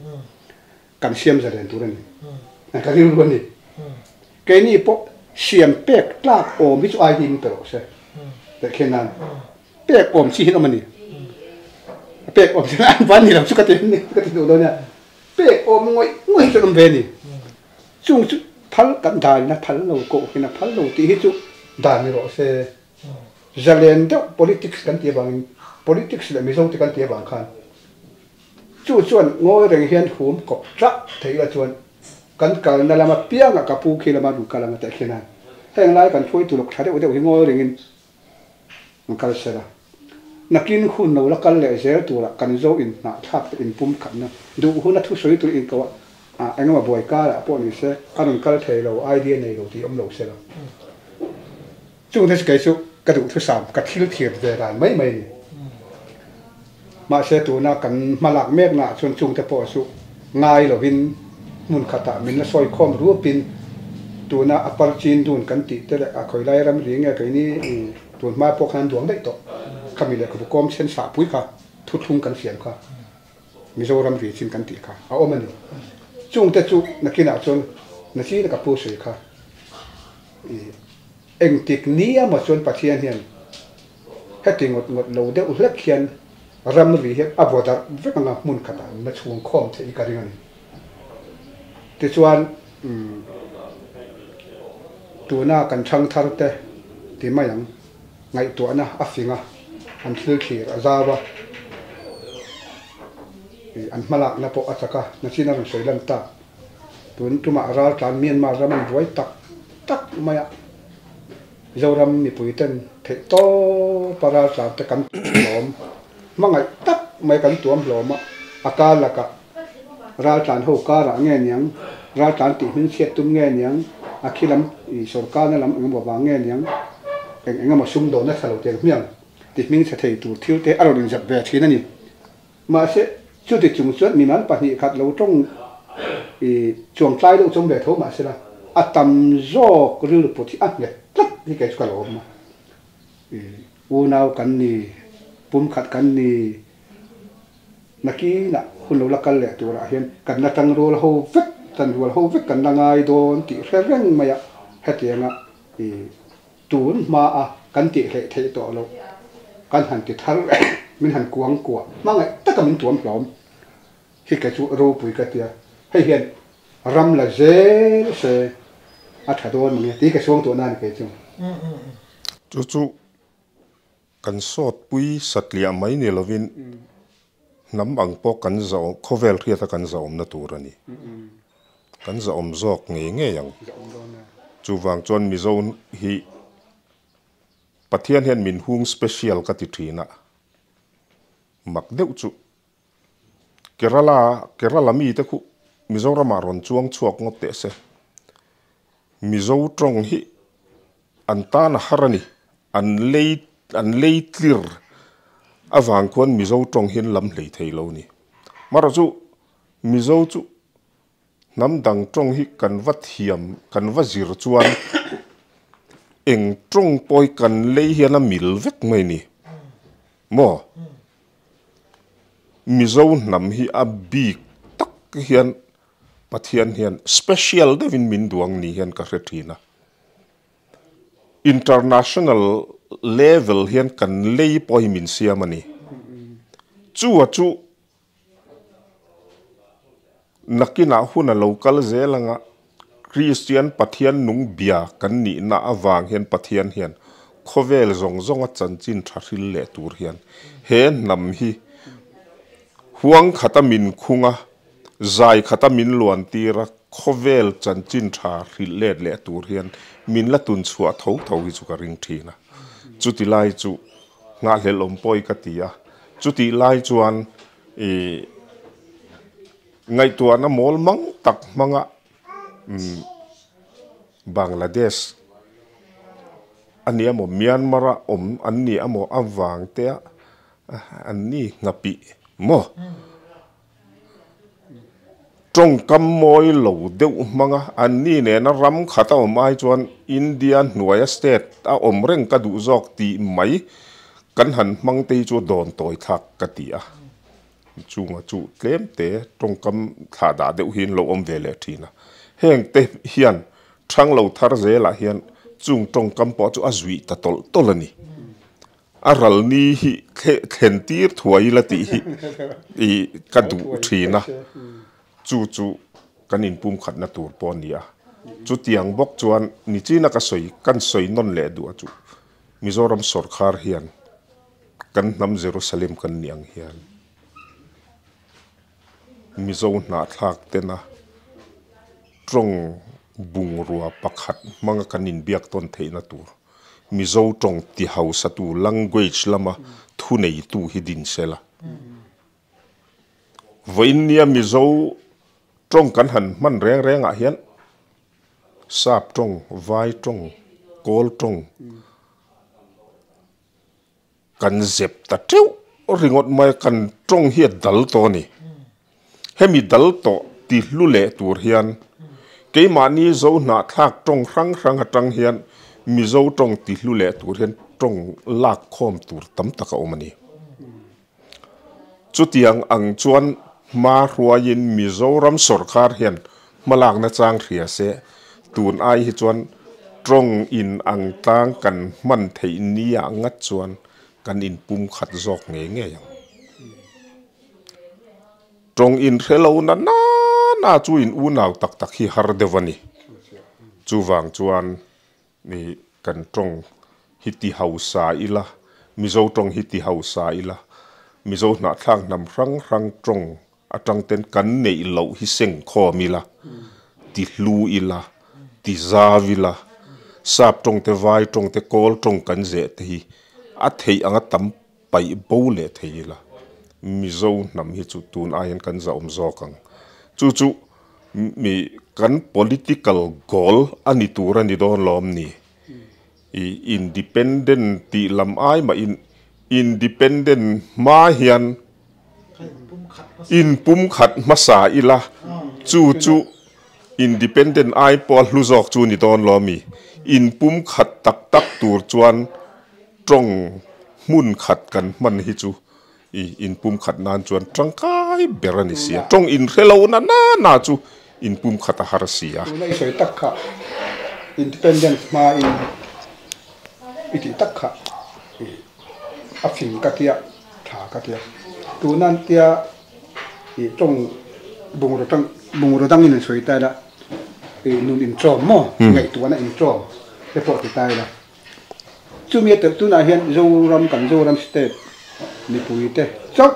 [SPEAKER 3] kan siam zalen tur a ni. Ka rilru a ni. Keini pawh siam pek tlak awm hi chu ID min pe rawh se. Teh khen nan pek awm chi hi an awm a ni. Pek awm chi an van ni lo chu ka ti ka ti duh dawn nia. Pek awm ngawih ngawih hi chu an awm ve a ni. Chung chu phal kan dan in a phal lo koh hin a phal lo tih hi chu dan ni rawh se. Zalen deuh politics kan tih avangin politics leh Mizo te kan tih avang khan chu chuan ngawi reng hian hum kawp tlak thei ila chuan kan kalna lama piangah ka pu khi lama rawn kal ang a teh khian a heng lai kan hruaitu lawk tha deuh deuh hi ngawi rengin an kal sel a. Nakin hun lo la kal leh zel turah kan zo inhnahthlak te inpumkhatna duh huna thusawi tur inkoh a engemaw buai karah pawh ni se a rawn kal thei lo idea nei lo tih awm lo sela. Chungte chu kei chu ka duhthusam, ka thil thir ve dan mai mai a ni. Mahse tuna kan hmalak meknaah chuan chungte pawh chu ngai lovin hmun khatah min la sawi khawm rupin tuna a parchin dun kan tih te leh a khawilai ramri nge keini tun hma pawh khan an duang daih tawh. Khami lehkhabu kawm sen sahpui kha thuthlung kan siam kha Mizoram ri chin kan tih kha a awm a ni. Chungte chu nakinah chuan Nachina ka pu sawi kha i Engtik ni emaw chuan Pathian hian heti ngawt ngawt lo deuh hlek hian ramri hi a vaw darh vek anga hmun khatah an la chhung khawm theih hi ka ring a ni. Tichuan tuna kan thangthar te ti mai ang ngaihtuahna a fing a, an thil thlir a zau a, an hmalakna pawh a chak a, nachin a rawn sawi lan tak. Tun tumah raltlan Myanmar ram an buai tak tak mai a, Zoram mipui ten theih tawpa raltlan te kan hlawm hmangaih tak mai kan tuam hlawm a, a kar lakah raltlan ho karah nge niang, raltlan tih hming chhiat tum nge niang, a khi lam sorkarna lam engemaw vang nge niang, eng engemaw sumdawnna tha lo teng hmiang tih hming chhe thei tur thil te a rawn inzep ve thin a ni. Mahse, chuti chung chuan mimal pahnih khat lo tawng i chuang tlai deuh chawm ve tho mahsela a tam zawk rilru put hi a nghet tlat hi kei chu ka lo awm a. I unau kan ni, pumkhat kan ni, nakinah hun lo la kal leh turah hian kan la tangrual ho vek, tanrual ho vek kan la ngai dawn tih hre reng mai a, hetianga i Tun hmaa kan tih hleih theih tawh loh kan han ti thar leh min han kuang kuah hmangaih taka min tuam hlawm hi kei chu ropui ka tia, hei hian ram la zel se a tha dawn mange tih ka suang tawh na a ni kei chu.
[SPEAKER 2] Chu chu kan sawtpui satliah mai ni lovin hnam ang pawh kan zah khawvel hriata kan zahawmna tur a ni. Kan zahawm zawk ngei ngei ang. Chuvang chuan Mizo hi Pathian hian min hung special ka ti thin a, mak deuh chu Kerala Kerala mite khu Mizoramah rawn chuang chhuak ngawt teh se. Mizo tawng hi. an tan a har a ni. An lei an lei tlir avang khuan Mizo tawng hian lam hlei thei lo ni. Marawh chu Mizo chu hnam dang tawng hi kan va thiam kan va zir chuan eng tawng pawh hi kan lei hian a mil vek mai ni maw? Mizo hnam hi a bik tak hian Pathian hian special deuhin min duang ni hian ka hre thin a. International level hian kan lei pawh hi min siam a ni. Chu a chu nakinah hun a lo kal zel anga Kristian Pathian nung bia kan nihna avang hian Pathian hian khawvel zawng zawnga chanchin tha hril leh tur hian he hnam hi huang khata min khung a, zai khata min luan tir a, khawvel chanchin tha hrilh let leh tur hian min la tun chhuah tho tho hi chu ka ring thin a. Chuti lai chu nghahhlelh awm pawi ka ti a. Chutih lai chuan ih ngaihtuahna mawl mang tak hmanga Bangladesh a ni emaw Myanmar a awm an ni emaw avang te a an ni nghapih maw? Tawngkam mawi lo deuh hmanga an ni nena ram khat a awm ai chuan India hnuaia state a awm reng ka duh zawk tih mai kan han hmang te hi chu dawn tawi thlak ka ti a. Chunga chu tlem te tawngkam thlah dah deuh hi an lo awm ve leh thin a. Heng te hian thang lo thar zelah hian chung tawngkam pawh chu a zuih ta tawlh tawlh a ni. A ral ni hi thlen tir thuai ila tih hi i ka duh thin a, chu chu kan inpumkhatna tur pawh a ni a. Chutiang bawk chuan nichina ka sawi kan sawi nawn leh duh a chu Mizoram sawrkhar hian kan hnam Jerusalem kan nih ang hian Mizo hnahthlak tena tawng bungrua pakhat hmanga kan inbiak tawn theihna tur Mizo tawng ti hausatu language lama thuneitu hi din se la. Vawiinnia Mizo tawng kan han hman reng rengah hian Sap tawng, Vai tawng, Kawl tawng kan zep ta teuh ringawt mai a, kan tawng hi a dal tawh a ni. Hemi dal tawh ti hlu leh tur hian keimahni Zo hnahthlak tawng hrang hrang atang hian Mizo tawng ti hlu leh tur hian tawng lak khawm tur tam tak a awm a ni. Chutiang ang chuan hma hruaiin Mizoram sawrkar hian hmalakna chang hria se tun ai hi chuan tawng in ang tlang kan hman theih nia ngat chuan kan inpumkhat zawk ngei ngei ang. Tawng inhre lo na na na chu in unau tak tak hi har deuh a ni. Chuvang chuan mi kan tawng hi ti hausa ila, Mizo tawng hi ti hausa ila, Mizo hnahthlak hnam hrang hrang tawng atang ten kan neih loh hi seng khawm ila, ti hlu ila, ti zau ila, sap tawng te vai tawng te kawl tawng kan zeh te hi a theih anga tam paih bo leh thei ila, Mizo hnam hi chu tun aiin kan zahawm zawk ang. Chu chu mi kan political goal a ni tur a ni dawn lawm ni? I independent tih lam ai mahin independent hma hian inpumkhat hmasa ila, chu chu independent ai pawh a hlu zawk chu ni dawn lawm mi? Inpumkhat tak tak tur chuan Tawng hmun khat kan hman hi chu i inpumkhat nan chuan tangkai ber a ni si a, tawng inhre lo na na na chu inpumkhat a har si a.
[SPEAKER 3] Tuna i sawi tak kha Independence hmain i tih tak kha i a fing ka tia, tha ka tia. Tuna an tia i tawng bungraw tang bungraw dangin an sawi ta ila i nun inchawm maw ngaihtuahna inchawm te pawh ti ta ila. Chumi a telh tunah hian Zoram kan Zoram state mipuite chauh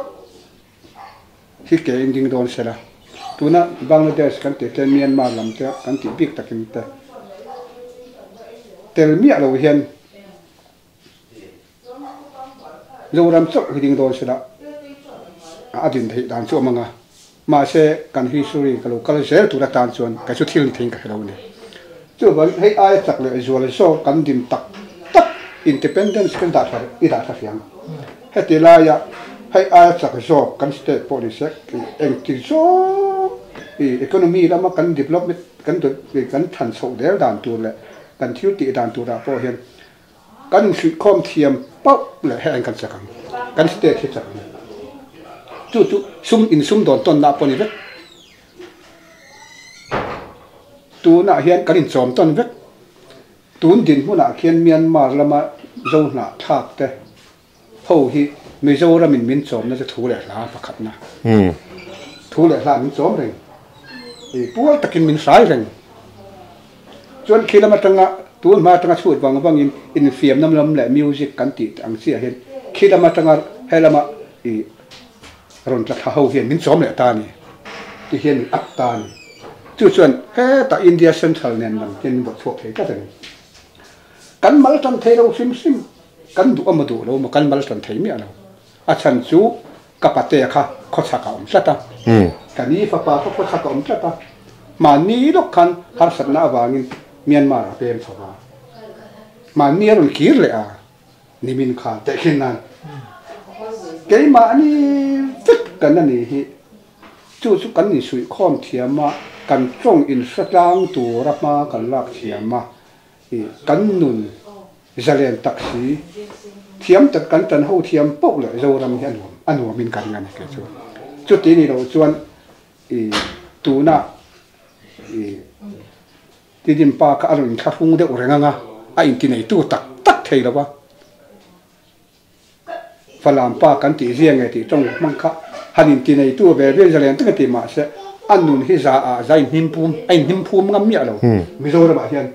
[SPEAKER 3] hi ke in ding dawn sela. Tuna Bangladesh kan tih te Myanmar lam te kan tih bik takin te tel miah lo hian Zoram chauh hi ding dawn sela a din theih dan chu a awm ang a. Mahse kan history ka lo kal zel tur atan chuan kei chu thil ni theiin ka hre lo a ni. Chuvang hei aia chak leh zual zawk kan din tak tak independence kan dah tha i dah tha hriang. Heti laia hei aia chak zawk kan state pawh ni se engti zawk i economy lama kan development kan kan than chhoh der dan tur leh kan thil tih dan turah pawh hian kan inhruihkhawm thiam pauh leh heng kan chak ang. Kan state hi chak ang. Chu chu sum insumdawn tawnna pawh ni vek. Tunah hian kan inchawm tawn vek. Tun dinhmunah khian Myanmar lama Zo hnahthlak te ho hi Mizoramin min chawmna chu thu leh hla pakhatna. Thu leh hla min chawm reng. I pual takin min hrai reng. Chuan khi lam atanga tun hma atanga chhut vang vangin infiamna lam leh music kan tih ang chiah hian khi lam atanga he lama i rawn tla thla ho hian min chawm leh ta a ni ti hian min up ta a ni. Chu chuan hetah India Central nen lam hian min bawh chhuak thei tlat a ni. Kan mal tan thei lo hrim hrim, kan duh emaw duh lo emaw kan mal tan thei miah lo. A chhan chu ka patea kha khawchhak a awm tlat a, ka ni fapa kha khawchhak a awm tlat a, mahni lawk khan harsatna avangin Myanmar a pem chho va, mahni a rawn kir leh a. Nimin khan tehkhin nan keimahni vek kan a ni hi. Chu chu kan insuihkhawm thiam a, kan tawng inhretlang tura hma kan lak thiam a, kan nun zalen tak si thiam tak kan tan ho thiam poh leh Zoram hi a nuam a nuamin ka ring a ni kei chu. Chuti ni loh chuan tuna Tidin pa kha a rawn inthlahrung deuh reng ang a, a intineitu tak tak thei lo va. Falam pa kan tih zia nge tih tawng hmang kha han intineitu ve ve zalen tak a ti mahse a nun hi za ah za inhnim pum a inhnim phum ngam miah lo Mizoram ah hian.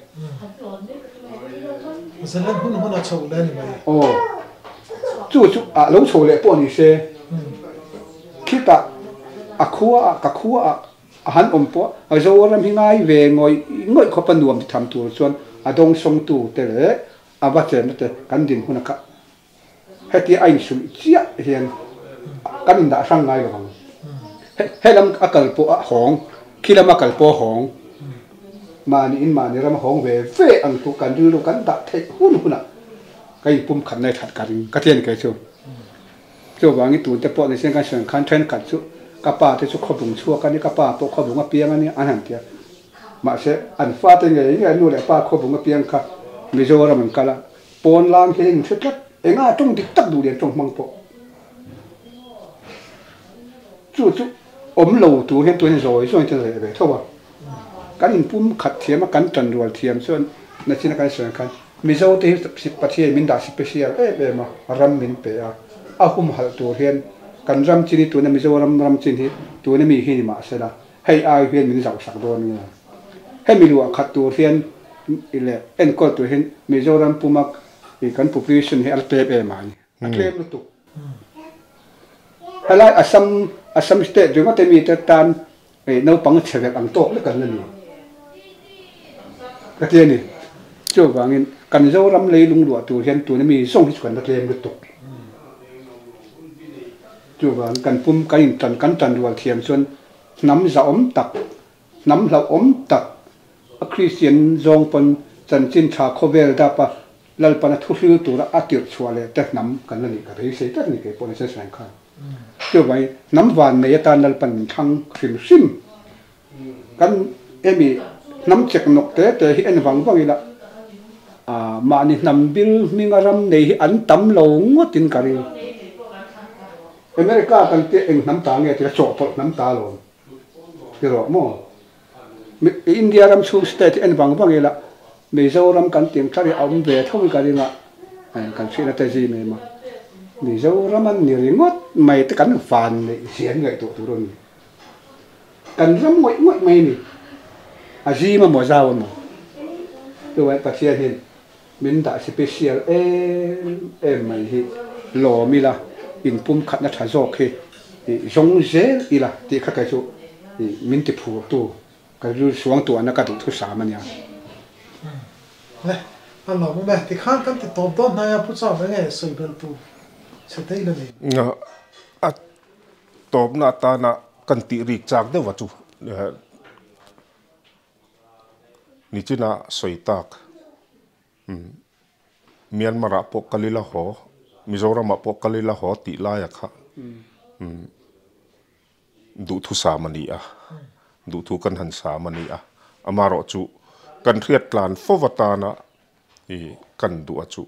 [SPEAKER 1] Zalen hun hun a chho leh a ni mai.
[SPEAKER 3] Aw chu chu ah lo chho leh pawh ni se khitah a khua ah ka khua ah A han awm pawh a Zoram hi ngai ve ngawih ngawih khawp a nuam ti tham tur chuan a dawngsawngtu te leh a va chenna te kan din hun a kha hetia a insulh chiah hian kan indah hrang ngai lo ang. Helam a kal pawh a hawng, khi lam a kal pawh a hawng. Mahni in mahni ram a hawng ve ve ang chu kan rilru kan dah theih hun hunah ka inpum khat nai that ka ring ka ti a ni kei chu. Chuvangin tun te pawh nise kan sawi khan thenkhat chu ka pa te chu khawbung chhuak a ni, ka pa pawh khawbung a piang a ni an han ti a. Mahse an fate ngei ngei nu leh pa khawbung a piang kha Mizoram an kal a, pawn lam hian in hre tlat, enga tawng dik tak duh lian tawng hmang pawh chu chu awm lo tur hian tuin zawi zawi te reh ve tho a. Kan inpum khat thiam a, kan tanrual thiam chuan nachina kan sawi ang khan Mizo te hi Pathian min dah special em em a, ram min pe a, a humhalh tur hian kan ram chin hi tuna Mizoram ram chin hi tuna mi hi ni mahsela hei ai hian min zauhsak dawn nge. Hemi luah khat tur hian leh enkawl tur hian Mizoram puma kan population hi a la tlem em ai, a tlem lutuk. Helai Assam Assam state ringawt te mite tan Hei naupang chhe vek ang tawk lek an la ni ka ti a ni. Chuvangin kan Zoram leilung luah tur hian tuna mi zawng hi chu kan la tlem lutuk. Chuvangin kan pum kan intan kan tan rual thiam chuan hnam zahawm tak, hnam hlauhawm tak a Kristian zawng pawn chanchin tha khawvel dapa Lalpana thuhril tura a tirh chhuah leh te hnam kan la nih ka beisei tlat a ni kei pawh ni Sesreng khan. Chuvangin hnam van nei atan Lalpan min thlang hrim hrim. Kan hemi hnam chek nawk te te hi en vang vang ila, mahni hnam bil hminga ram nei hi an tam lo ngawtin ka ring. America kan tia eng hnam ta nge tih a chawhpawlh hnam ta alawm ti rawh maw. India ram chhung state hi en vang vang ila, Mizoram kan tih ang thar hi a awm ve tho in ka ring a, kan hriatna te zim em a. Mizoram an ni ringawt mai te kan van neih zia an ngaihtuah tur a ni. Kan ram ngawih ngawih mai a ni. A zim amaw zau amaw. Chuvangin Pathian hian min dah special em em mai hi lawm ila, inpumkhatna tha zawk hi zawng zel ila tih kha kei chu min ti phurtu ka rilru suang tuahna ka duh thusam a nia.
[SPEAKER 1] Le, a lawm awm e. Tikhan kan ti tawp dawn hnai a, Pu Chau enge sawi belh tur che te ila ni?
[SPEAKER 2] A tawpna atana kan tih rik chak deuh a chu. Nichina sawi tak Myanmar ah pawh kal ila haw, Mizoram ah pawh kal ila haw tih laia kha duhthusam a ni a, duhthu kan han sam a ni a. Amaherawhchu kan hriat tlan fo atana i kan duh a chu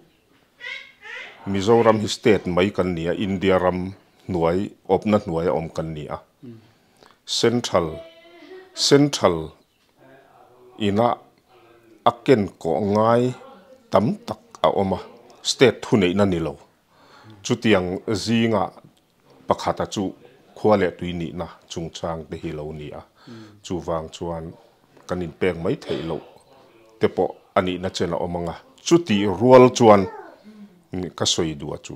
[SPEAKER 2] Mizoram hi state mai kan ni a, India ram hnuai awpna hnuaia awm kan ni a. Central Central ina a ken kawh ngai tam tak a awm a, state thuneihna ni lo. Chutiang zinga pakhata chu khua leh tui nihna chungchang te hi lo ni a, chuvang chuan kan inpek mai theih loh te pawh a nihna chen a awm ang a, chutih rual chuan ka sawi duh a chu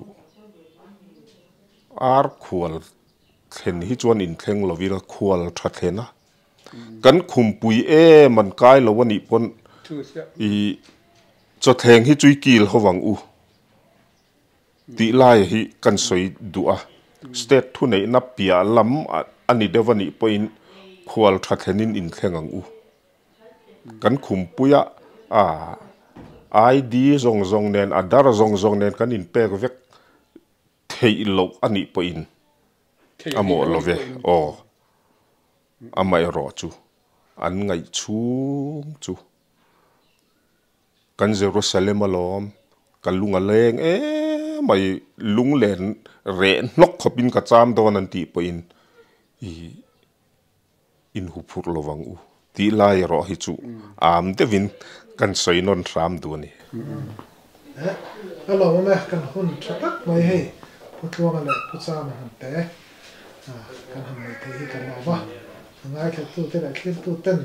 [SPEAKER 2] ar khual thlen hi chuan inthleng lovin khual tha thlen a, Kan khumpui em an kai lo a nih pawn i chawthleng hi chui kil ho vang u tih lai hi kan sawi duh a. State thuneihna piah lam a ni deuh a nih pawhin khual tha thlenin inthleng ang u. Kan khumpuia a ID zawng zawng nen Aadhaar zawng zawng nen kan inpek vek theih loh a nih pawhin a mawh lo ve aw. Amaherawh chu an ngaih chhung chu kan Jerusalem alawm, ka lung a leng emai, lunglen reh hnawk khawpin ka cham dawn an tih pawhin i inhu phurh lo vang u tih lai erawh hi chu am deuhin kan sawi nawn hram duh a ni.
[SPEAKER 1] A lawmawm e, kan hun tha tak mai hei Pu Tluanga leh Pu Chama han te kan han nei thei hi kan lawm a, a ngaithlatute leh thlirtuten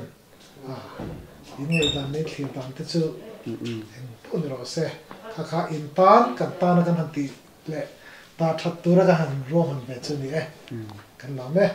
[SPEAKER 1] in ngaihdan leh thlir dan te chu eng pawh ni rawh se, kha kha in tan kan tana kan han tih leh ta that tura kan han ruahman ve chu ni e, kan lawm e.